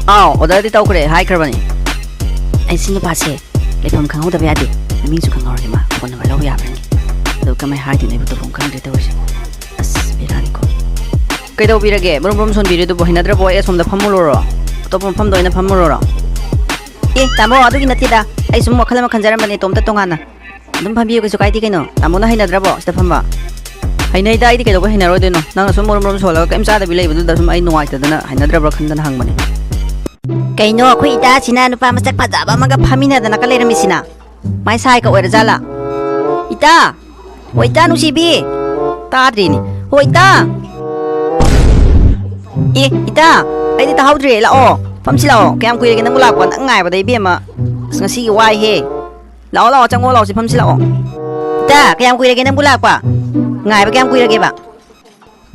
ꯑꯥꯎ, order ꯗꯤ ꯇꯧꯈ꯭ꯔꯦ, ꯍꯥꯏꯈ꯭ꯔꯕꯅꯤ꯫ ꯑꯩ ꯁꯤ ꯅꯨꯄꯥꯁꯦ ꯂꯩꯐꯝ ꯈꯪꯍꯧꯗꯕ ꯌꯥꯗꯦ, ꯃꯃꯤꯡꯁꯨ ꯈꯪꯍꯧꯔꯒꯦ, ꯃꯥ phone number ꯂꯧꯕ ꯌꯥꯕ꯭ꯔꯅꯤ? ꯑꯗꯣ ꯀꯃꯥꯏ ꯍꯥꯏꯗꯣꯏꯅꯣ ꯑꯩꯕꯨ ꯇꯧꯐꯝ ꯈꯪꯗ꯭ꯔꯦ ꯇꯧꯔꯤꯁꯦ꯫ ꯑꯁ, ꯕꯦꯔꯥꯅꯤꯀꯣ꯫ ꯀꯩꯗꯧꯕꯤꯔꯒꯦ? ꯃꯔꯨꯝ ꯃꯔꯨꯝ ꯁꯣꯟꯕꯤꯔꯤꯗꯨꯕꯨ ꯍꯩꯅꯗ꯭ꯔꯕꯣ? ꯑꯩ ꯑꯁꯣꯝꯗ ꯐꯝꯃꯨꯔꯣꯔꯣ? ꯑꯇꯣꯞꯄ ꯃꯐꯝꯗ ꯑꯣꯏꯅ ꯐꯝꯃꯨꯔꯣꯔꯣ? ꯑꯦ, ꯇꯥꯃꯣ, ꯑꯗꯨꯒꯤ ꯅꯠꯇꯦꯗ꯫ ꯑꯩ ꯁꯨꯝ ꯋꯥꯈꯜ ꯑꯃ ꯈꯟꯖꯔꯝꯕꯅꯦ, ꯏꯇꯣꯝꯇ ꯇꯣꯉꯥꯟꯅ꯫ ꯑꯗꯨꯝ ꯐꯝꯕꯤꯌꯨ, ꯀꯩꯁꯨ ꯀꯥꯏꯗꯦ ꯀꯩꯅꯣ꯫ ꯇꯥꯃꯣꯅ ꯍꯩꯅꯗ꯭ꯔꯕꯣ ꯁꯤꯗ ꯐꯝꯕ? ꯍꯩꯅꯩꯗ, ꯑꯩꯗꯤ ꯀꯩꯗꯧꯕꯩ ꯍꯩꯅꯔꯣꯏꯗꯣꯏꯅꯣ? ꯅꯪꯅ ꯁꯨꯝ ꯃꯔꯨꯝ ꯃꯔꯨꯝ ꯁꯣꯜꯂꯒ ꯀꯩꯝ ꯆꯥꯗꯕꯤ ꯂꯩꯕꯗꯨꯗ ꯁꯨꯝ ꯑꯩ ꯅꯨꯡꯉꯥꯏꯇꯗꯅ ꯍꯩꯅꯗ꯭ꯔꯕ꯭ꯔꯥ ꯈꯟꯗꯅ ꯍꯪꯕꯅꯦ꯫ ꯀꯩꯅꯣ, ꯑꯩꯈꯣꯏ ꯏꯇꯥꯁꯤꯅ ꯅꯨꯄꯥ ꯃꯁꯛ ꯐꯖꯕ ꯑꯃꯒ ꯐꯝꯃꯤꯟꯅꯗꯅꯒ ꯂꯩꯔꯝꯃꯤꯁꯤꯅ? ꯃꯥꯏ ꯁꯥꯏꯀ ꯑꯣꯏꯔꯖꯥꯠꯂꯥ? ꯏꯇꯥ! ꯍꯣ, ꯏꯇꯥ ꯅꯨꯡꯁꯤꯕꯤ! ꯇꯥꯗ꯭ꯔꯤꯅꯦ꯫ ꯍꯣ, ꯏꯇꯥ! ꯑꯦ, ꯏꯇꯥ! ꯑꯩꯗꯤ ꯇꯥꯍꯧꯗ꯭ꯔꯦ꯫ ꯂꯥꯛꯑꯣ꯫ ꯐꯝꯁꯤ ꯂꯥꯛꯑꯣ꯫ ꯀꯌꯥꯝ ꯀꯨꯏꯔꯒꯦ ꯅꯪꯕꯨ ꯂꯥꯛꯄ? ꯅꯪ ꯉꯥꯏꯕꯗ ꯏꯕꯦꯝꯃ꯫ ꯑꯁ, ꯉꯁꯤꯒꯤ ꯋꯥꯏꯍꯦ꯫ ꯂꯥꯛꯑꯣ, ꯂꯥꯛꯑꯣ, ꯆꯪꯉꯣ, ꯂꯥꯛꯑꯣ, ꯁꯤ ꯐꯝꯁꯤ ꯂꯥꯛꯑꯣ꯫ ꯏꯇꯥ, ꯀꯌꯥꯝ ꯀꯨꯏꯔꯒꯦ ꯅꯪꯕꯨ ꯂꯥꯛꯄ? ꯉꯥꯏꯕ ꯀꯌꯥꯝ ꯀꯨꯏꯔꯒꯦꯕ?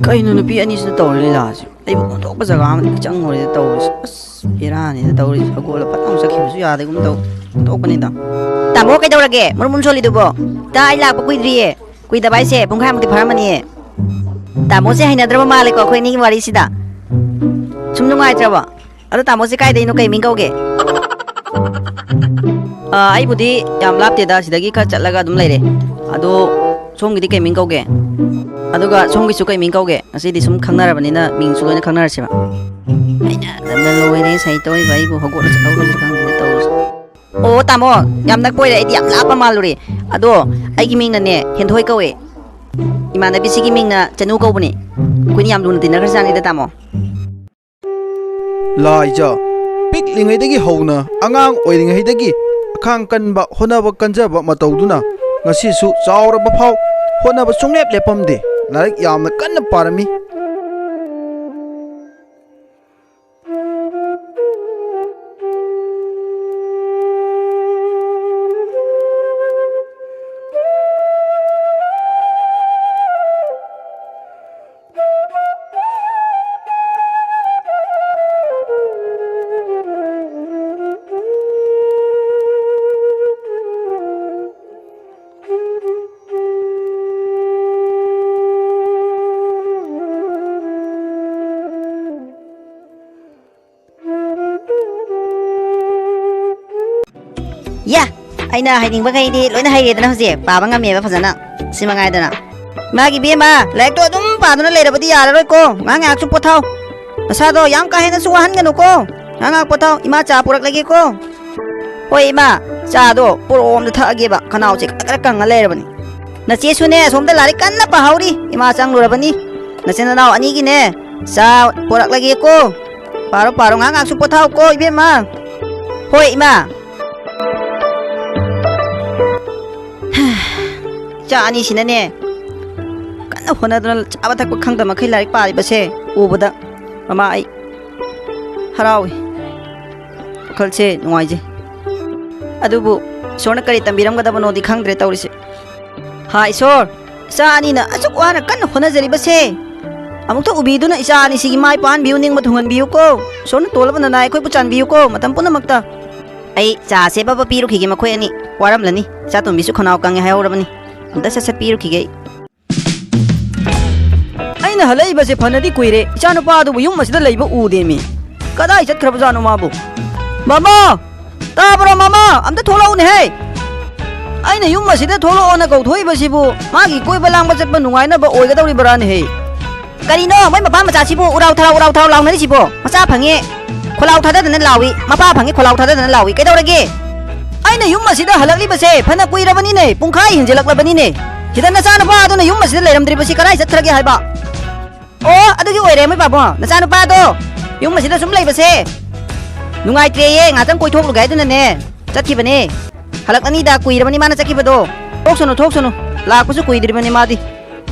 ꯀꯩꯅꯣ ꯅꯨꯄꯤ ꯑꯅꯤꯁꯤꯅ ꯇꯧꯔꯤ ꯂꯤꯂꯥꯁꯤ? ꯑꯩꯕꯨ ꯑꯣꯟꯊꯣꯛꯄ ꯖꯒꯥ ꯑꯃꯗ ꯆꯪꯉꯨꯔꯦ ꯇꯧꯔꯤꯁꯤ꯫ ꯑꯁ, ꯕꯦꯔꯥꯅꯤꯗ ꯇꯧꯔꯤꯁꯤ꯫ ꯍꯧꯒꯠꯂ ꯐꯠ ꯑꯃꯨꯛ ꯆꯠꯈꯤꯕꯁꯨ ꯌꯥꯗꯒꯨꯝ ꯇꯧ꯫ ꯑꯣꯟꯊꯣꯛꯄꯅꯤꯗ꯫ ꯇꯥꯃꯣ, ꯀꯩꯗꯧꯔꯒꯦ? ꯃꯔꯨꯝ ꯃꯔꯨꯝ ꯁꯣꯜꯂꯤꯗꯨꯕꯣ? ꯏꯇꯥ, ꯑꯩ ꯂꯥꯛꯄ ꯀꯨꯏꯗ꯭ꯔꯤꯌꯦ꯫ ꯀꯨꯏꯗꯕ ꯍꯥꯏꯁꯦ ꯄꯨꯡꯈꯥꯏꯃꯨꯛꯇꯤ ꯐꯥꯔꯝꯃꯅꯤꯌꯦ꯫ ꯇꯥꯃꯣꯁꯦ ꯍꯩꯅꯗ꯭ꯔꯕ ꯃꯥꯜꯂꯦꯀꯣ ꯑꯩꯈꯣꯏ ꯑꯅꯤꯒꯤ ꯋꯥꯔꯤꯁꯤꯗ꯫ ꯁꯨꯝ ꯅꯨꯡꯉꯥꯏꯇ꯭ꯔꯕꯣ? ꯑꯗꯣ ꯇꯥꯃꯣꯁꯦ ꯀꯥꯏꯗꯩꯅꯣ, ꯀꯩ ꯃꯤꯡ ꯀꯧꯒꯦ? ꯑꯥ, ꯑꯩꯕꯨꯗꯤ ꯌꯥꯝ ꯂꯥꯞꯇꯦꯗ, ꯁꯤꯗꯒꯤ ꯈꯔ ꯆꯠꯂꯒ ꯑꯗꯨꯝ ꯂꯩꯔꯦ꯫ ꯑꯗꯣ ꯁꯣꯝꯒꯤꯗꯤ ꯀꯩ ꯃꯤꯡ ꯀꯧꯒꯦ? ꯑꯗꯨꯒ ꯁꯣꯝꯒꯤꯁꯨ ꯀꯩ ꯃꯤꯡ ꯀꯧꯒꯦ? ꯉꯁꯤꯗꯤ ꯁꯨꯝ ꯈꯪꯅꯔꯕꯅꯤꯅ ꯃꯤꯡꯁꯨ ꯂꯣꯏꯅ ꯈꯪꯅꯔꯁꯦꯕ꯫ ꯑꯩꯅ ꯂꯝꯅ ꯂꯣꯏꯔꯦ ꯁꯩꯇꯣꯏꯕ, ꯑꯩꯕꯨ ꯍꯧꯒꯠꯂ ꯆꯠꯍꯧꯔꯁꯤꯔ ꯈꯪꯗꯦꯗ ꯇꯧꯔꯤꯁꯦ꯫ ꯑꯣ ꯇꯥꯃꯣ, ꯌꯥꯝ ꯅꯛꯄ ꯑꯣꯏꯔꯦ, ꯑꯩꯗꯤ ꯌꯥꯝ ꯂꯥꯞꯄ ꯃꯥꯜꯂꯨꯔꯦ꯫ ꯑꯗꯣ ꯑꯩꯒꯤ ꯃꯤꯡꯅꯅꯦ ꯍꯦꯟꯊꯣꯏ ꯀꯧꯋꯦ꯫ ꯏꯃꯥꯟꯅꯕꯤꯁꯤꯒꯤ ꯃꯤꯡꯅ ꯆꯅꯨ ꯀꯧꯕꯅꯦ꯫ ꯑꯩꯈꯣꯏꯅꯤ ꯌꯥꯝ ꯂꯨꯅ ꯇꯤꯟꯅꯈ꯭ꯔꯖꯥꯠꯅꯤꯗ ꯇꯥꯃꯣ꯫ ꯂꯥꯏꯖ, ꯄꯤꯛꯂꯤꯉꯩꯗꯒꯤ ꯍꯧꯅ, ꯑꯉꯥꯡ ꯑꯣꯏꯔꯤꯉꯩꯗꯒꯤ ꯈꯥꯡ ꯀꯟꯕ, ꯍꯣꯠꯅꯕ ꯀꯟꯖꯕ ꯃꯇꯧꯗꯨꯅ ꯉꯁꯤꯁꯨ ꯆꯥꯎꯔꯕ ꯐꯥꯎ ꯍꯣꯠꯅꯕ ꯁꯨꯡꯂꯦꯞ ꯂꯦꯞꯄꯝꯗꯦ꯫ ꯂꯥꯏꯔꯤꯛ ꯌꯥꯝꯅ ꯀꯟꯅ ꯄꯥꯔꯝꯃꯤ꯫ ꯌꯥ! ꯑꯩꯅ ꯍꯩꯅꯤꯡꯕꯈꯩꯗꯤ ꯂꯣꯏꯅ ꯍꯩꯔꯦꯗꯅ ꯍꯧꯖꯤꯛ꯫ ꯄꯥꯕ ꯉꯝꯃꯦꯕ ꯐꯖꯅ꯫ ꯁꯤ ꯃꯉꯥꯏꯗꯅ꯫ ꯃꯥꯒꯤ ꯏꯕꯦꯝꯃ, ꯂꯥꯏꯔꯤꯛꯇꯣ ꯑꯗꯨꯝ ꯄꯥꯗꯨꯅ ꯂꯩꯔꯕꯗꯤ ꯌꯥꯔꯔꯣꯏꯀꯣ꯫ ꯉꯥꯏꯍꯥꯛ ꯉꯥꯏꯍꯥꯛꯁꯨ ꯄꯣꯊꯥꯎ꯫ ꯅꯁꯥꯗꯣ ꯌꯥꯝ ꯀꯥ ꯍꯦꯟꯅꯁꯨ ꯋꯥꯍꯟꯒꯅꯨꯀꯣ꯫ ꯉꯥꯏꯍꯥꯛ ꯉꯥꯏꯍꯥꯛ ꯄꯣꯊꯥꯎ꯫ ꯏꯃꯥ ꯆꯥ ꯄꯨꯔꯛꯂꯒꯦꯀꯣ꯫ ꯍꯣꯏ ꯏꯃꯥ, ꯆꯥꯗꯣ ꯄꯨꯔꯛꯑꯣ, ꯑꯝꯇ ꯊꯛꯑꯒꯦꯕ꯫ ꯈꯅꯥꯎꯁꯦ ꯈꯔ ꯈꯔ ꯀꯪꯉ ꯂꯩꯔꯕꯅꯤ꯫ ꯅꯆꯦꯁꯨꯅꯦ ꯑꯁꯣꯝꯗ ꯂꯥꯏꯔꯤꯛ ꯀꯟꯅ ꯄꯥꯍꯧꯔꯤ꯫ ꯏꯃꯥ ꯆꯪꯂꯨꯔꯕꯅꯤ꯫ ꯅꯆꯤꯟ ꯅꯅꯥꯎ ꯑꯅꯤꯒꯤꯅꯦ ꯆꯥ ꯄꯣꯔꯛꯂꯒꯦꯀꯣ꯫ ꯄꯥꯔꯣ, ꯄꯥꯔꯣ, ꯉꯥꯏꯍꯥꯛ ꯉꯥꯏꯍꯥꯛꯁꯨ ꯄꯣꯊꯥꯎꯀꯣ ꯏꯕꯦꯝꯃ꯫ ꯍꯣꯏ ꯏꯃꯥ꯫ ꯏꯆꯥ ꯑꯅꯤꯁꯤꯅꯅꯦ ꯀꯟꯅ ꯍꯣꯠꯅꯗꯨꯅ ꯆꯥꯕ ꯊꯛꯄ ꯈꯪꯗ ꯃꯈꯩ ꯂꯥꯏꯔꯤꯛ ꯄꯥꯔꯤꯕꯁꯦ ꯎꯕꯗ ꯃꯃꯥ ꯑꯩ ꯍꯔꯥꯎꯏ꯫ ꯋꯥꯈꯜꯁꯦ ꯅꯨꯡꯉꯥꯏꯖꯩ꯫ ꯑꯗꯨꯕꯨ ꯏꯁꯣꯔꯅ ꯀꯔꯤ ꯇꯝꯕꯤꯔꯝꯒꯗꯕꯅꯣꯗꯤ ꯈꯪꯗ꯭ꯔꯦ ꯇꯧꯔꯤꯁꯦ꯫ ꯍꯥ ꯏꯁꯣꯔ, ꯏꯆꯥ ꯑꯅꯤꯅ ꯑꯁꯨꯛ ꯋꯥꯅ ꯀꯟꯅ ꯍꯣꯠꯅꯖꯔꯤꯕꯁꯦ ꯑꯃꯨꯛꯇ ꯎꯕꯤꯗꯨꯅ ꯏꯆꯥ ꯑꯅꯤꯁꯤꯒꯤ ꯃꯥꯏ ꯄꯥꯛꯍꯟꯕꯤꯌꯨ, ꯅꯤꯡꯕ ꯊꯨꯡꯍꯟꯕꯤꯌꯨꯀꯣ꯫ ꯏꯁꯣꯔꯅ ꯇꯣꯜꯂꯕ ꯅꯅꯥꯏ ꯑꯩꯈꯣꯏꯕꯨ ꯆꯥꯟꯕꯤꯌꯨꯀꯣ ꯃꯇꯝ ꯄꯨꯝꯅꯃꯛꯇ꯫ ꯑꯩ ꯆꯥꯁꯦ ꯕꯕ ꯄꯤꯔꯨꯈꯤꯒꯦ ꯃꯈꯣꯏ ꯑꯅꯤ꯫ ꯋꯥꯔꯝꯂꯅꯤ꯫ ꯏꯆꯥꯇꯣꯝꯕꯤꯁꯨ ꯈꯅꯥꯎ ꯀꯪꯉꯦ ꯍꯥꯏꯍꯧꯔꯕꯅꯤ꯫ ꯑꯝꯇ ꯁꯠ ꯁꯠ ꯄꯤꯔꯨꯈꯤꯒꯦ ꯑꯩ꯫ ꯑꯩꯅ ꯍꯜꯂꯛꯏꯕꯁꯦ ꯐꯅꯗꯤ ꯀꯨꯏꯔꯦ꯫ ꯏꯆꯥꯅꯨꯄꯥ ꯑꯗꯨꯕꯨ ꯌꯨꯝ ꯑꯁꯤꯗ ꯂꯩꯕ ꯎꯗꯦꯃꯤ꯫ ꯀꯗꯥꯏ ꯆꯠꯈ꯭ꯔꯕꯖꯥꯠꯅꯣ ꯃꯥꯕꯨ? ꯃꯃꯥ! ꯇꯥꯕ꯭ꯔꯣ ꯃꯃꯥ? ꯑꯝꯇ ꯊꯣꯛꯂꯛꯎꯅꯦꯍꯦ! ꯑꯩꯅ ꯌꯨꯝ ꯑꯁꯤꯗ ꯊꯣꯛꯂꯛꯑꯣꯅ ꯀꯧꯊꯣꯛꯏꯕꯁꯤꯕꯨ ꯃꯥꯒꯤ ꯀꯣꯏꯕ ꯂꯥꯡꯕ ꯆꯠꯄ ꯅꯨꯡꯉꯥꯏꯅꯕ ꯑꯣꯏꯒꯗꯧꯔꯤꯕ꯭ꯔꯥꯅꯦꯍꯦ? ꯀꯔꯤꯅꯣ ꯃꯣꯏ ꯃꯄꯥ ꯃꯆꯥꯁꯤꯕꯨ ꯎꯔꯥꯎ ꯊꯔꯥꯎ ꯎꯔꯥꯎ ꯊꯔꯥꯎ ꯂꯥꯎꯅꯔꯤꯁꯤꯕꯣ? ꯃꯆꯥ ꯐꯪꯉꯦ ꯈꯣꯂꯥꯎ ꯊꯥꯗꯗꯅ ꯂꯥꯎꯏ, ꯃꯄꯥ ꯐꯪꯉꯦ ꯈꯣꯂꯥꯎ ꯊꯥꯗꯗꯅ ꯂꯥꯎꯏ꯫ ꯀꯩꯗꯧꯔꯒꯦ? ꯑꯩꯅ ꯌꯨꯝ ꯑꯁꯤꯗ ꯍꯜꯂꯛꯂꯤꯕꯁꯦ ꯐꯅ ꯀꯨꯏꯔꯕꯅꯤꯅꯦ, ꯄꯨꯡꯈꯥꯏ ꯍꯦꯟꯖꯤꯜꯂꯛꯂꯕꯅꯤꯅꯦ꯫ ꯁꯤꯗ ꯅꯆꯥꯅꯨꯄꯥ ꯑꯗꯨꯅ ꯌꯨꯝ ꯑꯁꯤꯗ ꯂꯩꯔꯝꯗ꯭ꯔꯤꯕꯁꯤ ꯀꯗꯥꯏ ꯆꯠꯈ꯭ꯔꯒꯦ ꯍꯥꯏꯕ? ꯑꯣ, ꯑꯗꯨꯒꯤ ꯑꯣꯏꯔꯦ ꯃꯣꯏ ꯄꯥꯕꯨꯡ꯫ ꯅꯆꯥꯅꯨꯄꯥꯗꯣ ꯌꯨꯝ ꯑꯁꯤꯗ ꯁꯨꯝ ꯂꯩꯕꯁꯦ ꯅꯨꯡꯉꯥꯏꯇ꯭ꯔꯦꯌꯦ, ꯉꯥꯛꯇꯪ ꯀꯣꯏꯊꯣꯛꯂꯨꯒꯦ ꯍꯥꯏꯗꯨꯅꯅꯦ꯫ ꯆꯠꯈꯤꯕꯅꯦ꯫ ꯍꯜꯂꯛꯂꯅꯤꯗ, ꯀꯨꯏꯔꯕꯅꯤ ꯃꯥꯅ ꯆꯠꯈꯤꯕꯗꯣ꯫ ꯊꯣꯛꯁꯅꯨ, ꯊꯣꯛꯁꯅꯨ꯫ ꯂꯥꯛꯄꯁꯨ ꯀꯨꯏꯗ꯭ꯔꯤꯕꯅꯤ ꯃꯥꯗꯤ꯫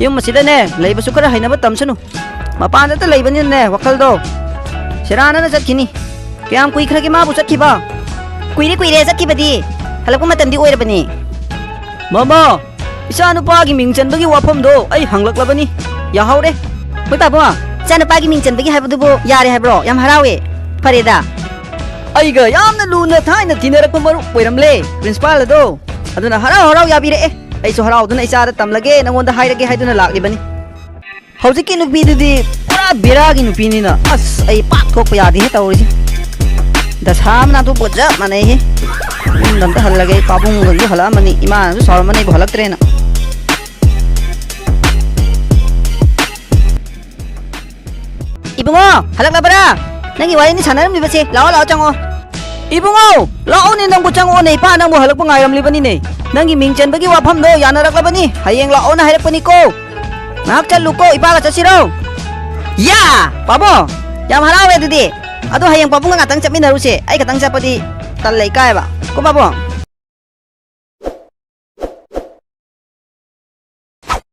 ꯌꯨꯝ ꯑꯁꯤꯗꯅꯦ ꯂꯩꯕꯁꯨ ꯈꯔ ꯍꯩꯅꯕ ꯇꯝꯁꯅꯨ꯫ ꯃꯄꯥꯟꯗꯇ ꯂꯩꯕꯅꯤꯅꯅꯦ ꯋꯥꯈꯜꯗꯣ ꯁꯦꯔꯥꯟꯅꯅ ꯆꯠꯈꯤꯅꯤ꯫ ꯀꯌꯥꯝ ꯀꯨꯏꯈ꯭ꯔꯒꯦ ꯃꯥꯕꯨ ꯆꯠꯈꯤꯕ? ꯀꯨꯏꯔꯦ, ꯀꯨꯏꯔꯦ ꯆꯠꯈꯤꯕꯗꯤ꯫ ꯍꯜꯂꯛꯄ ꯃꯇꯝꯗꯤ ꯑꯣꯏꯔꯕꯅꯤ꯫ ꯃꯃꯥ, ꯏꯆꯥ ꯅꯨꯄꯥꯒꯤ ꯃꯤꯡ ꯆꯟꯕꯒꯤ ꯋꯥꯐꯝꯗꯣ ꯑꯩ ꯍꯪꯂꯛꯂꯕꯅꯤ꯫ ꯌꯥꯍꯧꯔꯦ꯫ ꯍꯣꯏ ꯄꯥꯕꯨꯡ, ꯏꯆꯥ ꯅꯨꯄꯥꯒꯤ ꯃꯤꯡ ꯆꯟꯕꯒꯤ ꯍꯥꯏꯕꯗꯨꯕꯨ ꯌꯥꯔꯦ ꯍꯥꯏꯕ꯭ꯔꯣ? ꯌꯥꯝ ꯍꯔꯥꯎꯋꯦ꯫ ꯐꯔꯦꯗ꯫ ꯑꯩꯒ ꯌꯥꯝꯅ ꯂꯨꯅ ꯊꯥꯏꯅ ꯇꯤꯟꯅꯔꯛꯄ ꯃꯔꯨꯞ ꯑꯣꯏꯔꯝꯂꯦ, ꯄ꯭ꯔꯤꯟꯁꯤꯄꯥꯜ ꯑꯗꯣ꯫ ꯑꯗꯨꯅ ꯍꯔꯥꯎ ꯍꯔꯥꯎ ꯌꯥꯕꯤꯔꯛꯑꯦ꯫ ꯑꯩꯁꯨ ꯍꯔꯥꯎꯗꯨꯅ ꯏꯆꯥꯗ ꯇꯝꯂꯒꯦ, ꯅꯉꯣꯟꯗ ꯍꯥꯏꯔꯒꯦ ꯍꯥꯏꯗꯨꯅ ꯂꯥꯛꯂꯤꯕꯅꯤ꯫ ꯍꯧꯖꯤꯛꯀꯤ ꯅꯨꯄꯤꯗꯨꯗꯤ ꯄꯨꯔꯥ ꯕꯦꯔꯥꯒꯤ ꯅꯨꯄꯤꯅꯤꯅ꯫ ꯑꯁ, ꯑꯩ ꯄꯥꯛ ꯊꯣꯛꯄ ꯌꯥꯗꯦꯍꯦ ꯇꯧꯔꯤꯁꯦ꯫ ꯗꯁꯥ ꯑꯃ ꯅꯥꯟꯊꯣꯛꯄꯒ ꯆꯞ ꯃꯥꯟꯅꯩꯍꯦ꯫ ꯌꯨꯝꯗ ꯑꯝꯇ ꯍꯜꯂꯒꯦ꯫ ꯑꯩ ꯄꯥꯕꯨꯡꯒꯁꯨ ꯍꯜꯂꯛꯑꯝꯃꯅꯤ, ꯏꯃꯥꯅꯁꯨ ꯁꯥꯎꯔꯝꯃꯅꯤ ꯑꯩꯕꯨ ꯍꯜꯂꯛꯇ꯭ꯔꯦꯅ꯫ ꯏꯕꯨꯡꯉꯣ, ꯍꯜꯂꯛꯂꯕ꯭ꯔꯥ? ꯅꯪꯒꯤ ꯋꯥꯔꯤꯅꯤ ꯁꯥꯟꯅꯔꯝꯂꯤꯕꯁꯦ꯫ ꯂꯥꯛꯑꯣ, ꯂꯥꯛꯑꯣ, ꯆꯪꯉꯛꯑꯣ꯫ ꯏꯕꯨꯡꯉꯣ, ꯂꯥꯛꯑꯣꯅꯦ, ꯅꯪꯕꯨ ꯆꯪꯉꯛꯑꯣꯅꯦ, ꯏꯄꯥ ꯅꯪꯕꯨ ꯍꯜꯂꯛꯄ ꯉꯥꯏꯔꯝꯂꯤꯕꯅꯤꯅꯦ꯫ ꯅꯪꯒꯤ ꯃꯤꯡ ꯆꯟꯕꯒꯤ ꯋꯥꯐꯝꯗꯣ ꯌꯥꯅꯔꯛꯂꯕꯅꯤ, ꯍꯌꯦꯡ ꯂꯥꯛꯑꯣꯅ ꯍꯥꯏꯔꯛꯄꯅꯤꯀꯣ꯫ ꯉꯥꯏꯍꯥꯛ ꯆꯠꯂꯨꯀꯣ, ꯏꯄꯥꯒ ꯆꯠꯁꯤꯔꯣ? ꯌꯥ! ꯄꯥꯕꯨꯡ, ꯌꯥꯝ ꯍꯔꯥꯎꯋꯦ ꯑꯗꯨꯗꯤ꯫ ꯑꯗꯣ ꯍꯌꯦꯡ ꯄꯥꯕꯨꯡꯒ ꯉꯥꯛꯇꯪ ꯆꯠꯃꯤꯟꯅꯔꯨꯁꯦ, ꯑꯩ ꯈꯛꯇꯪ ꯆꯠꯄꯗꯤ ꯇꯜꯂꯦ, ꯏꯀꯥꯏꯕ꯫ ꯀꯣ ꯄꯥꯕꯨꯡ?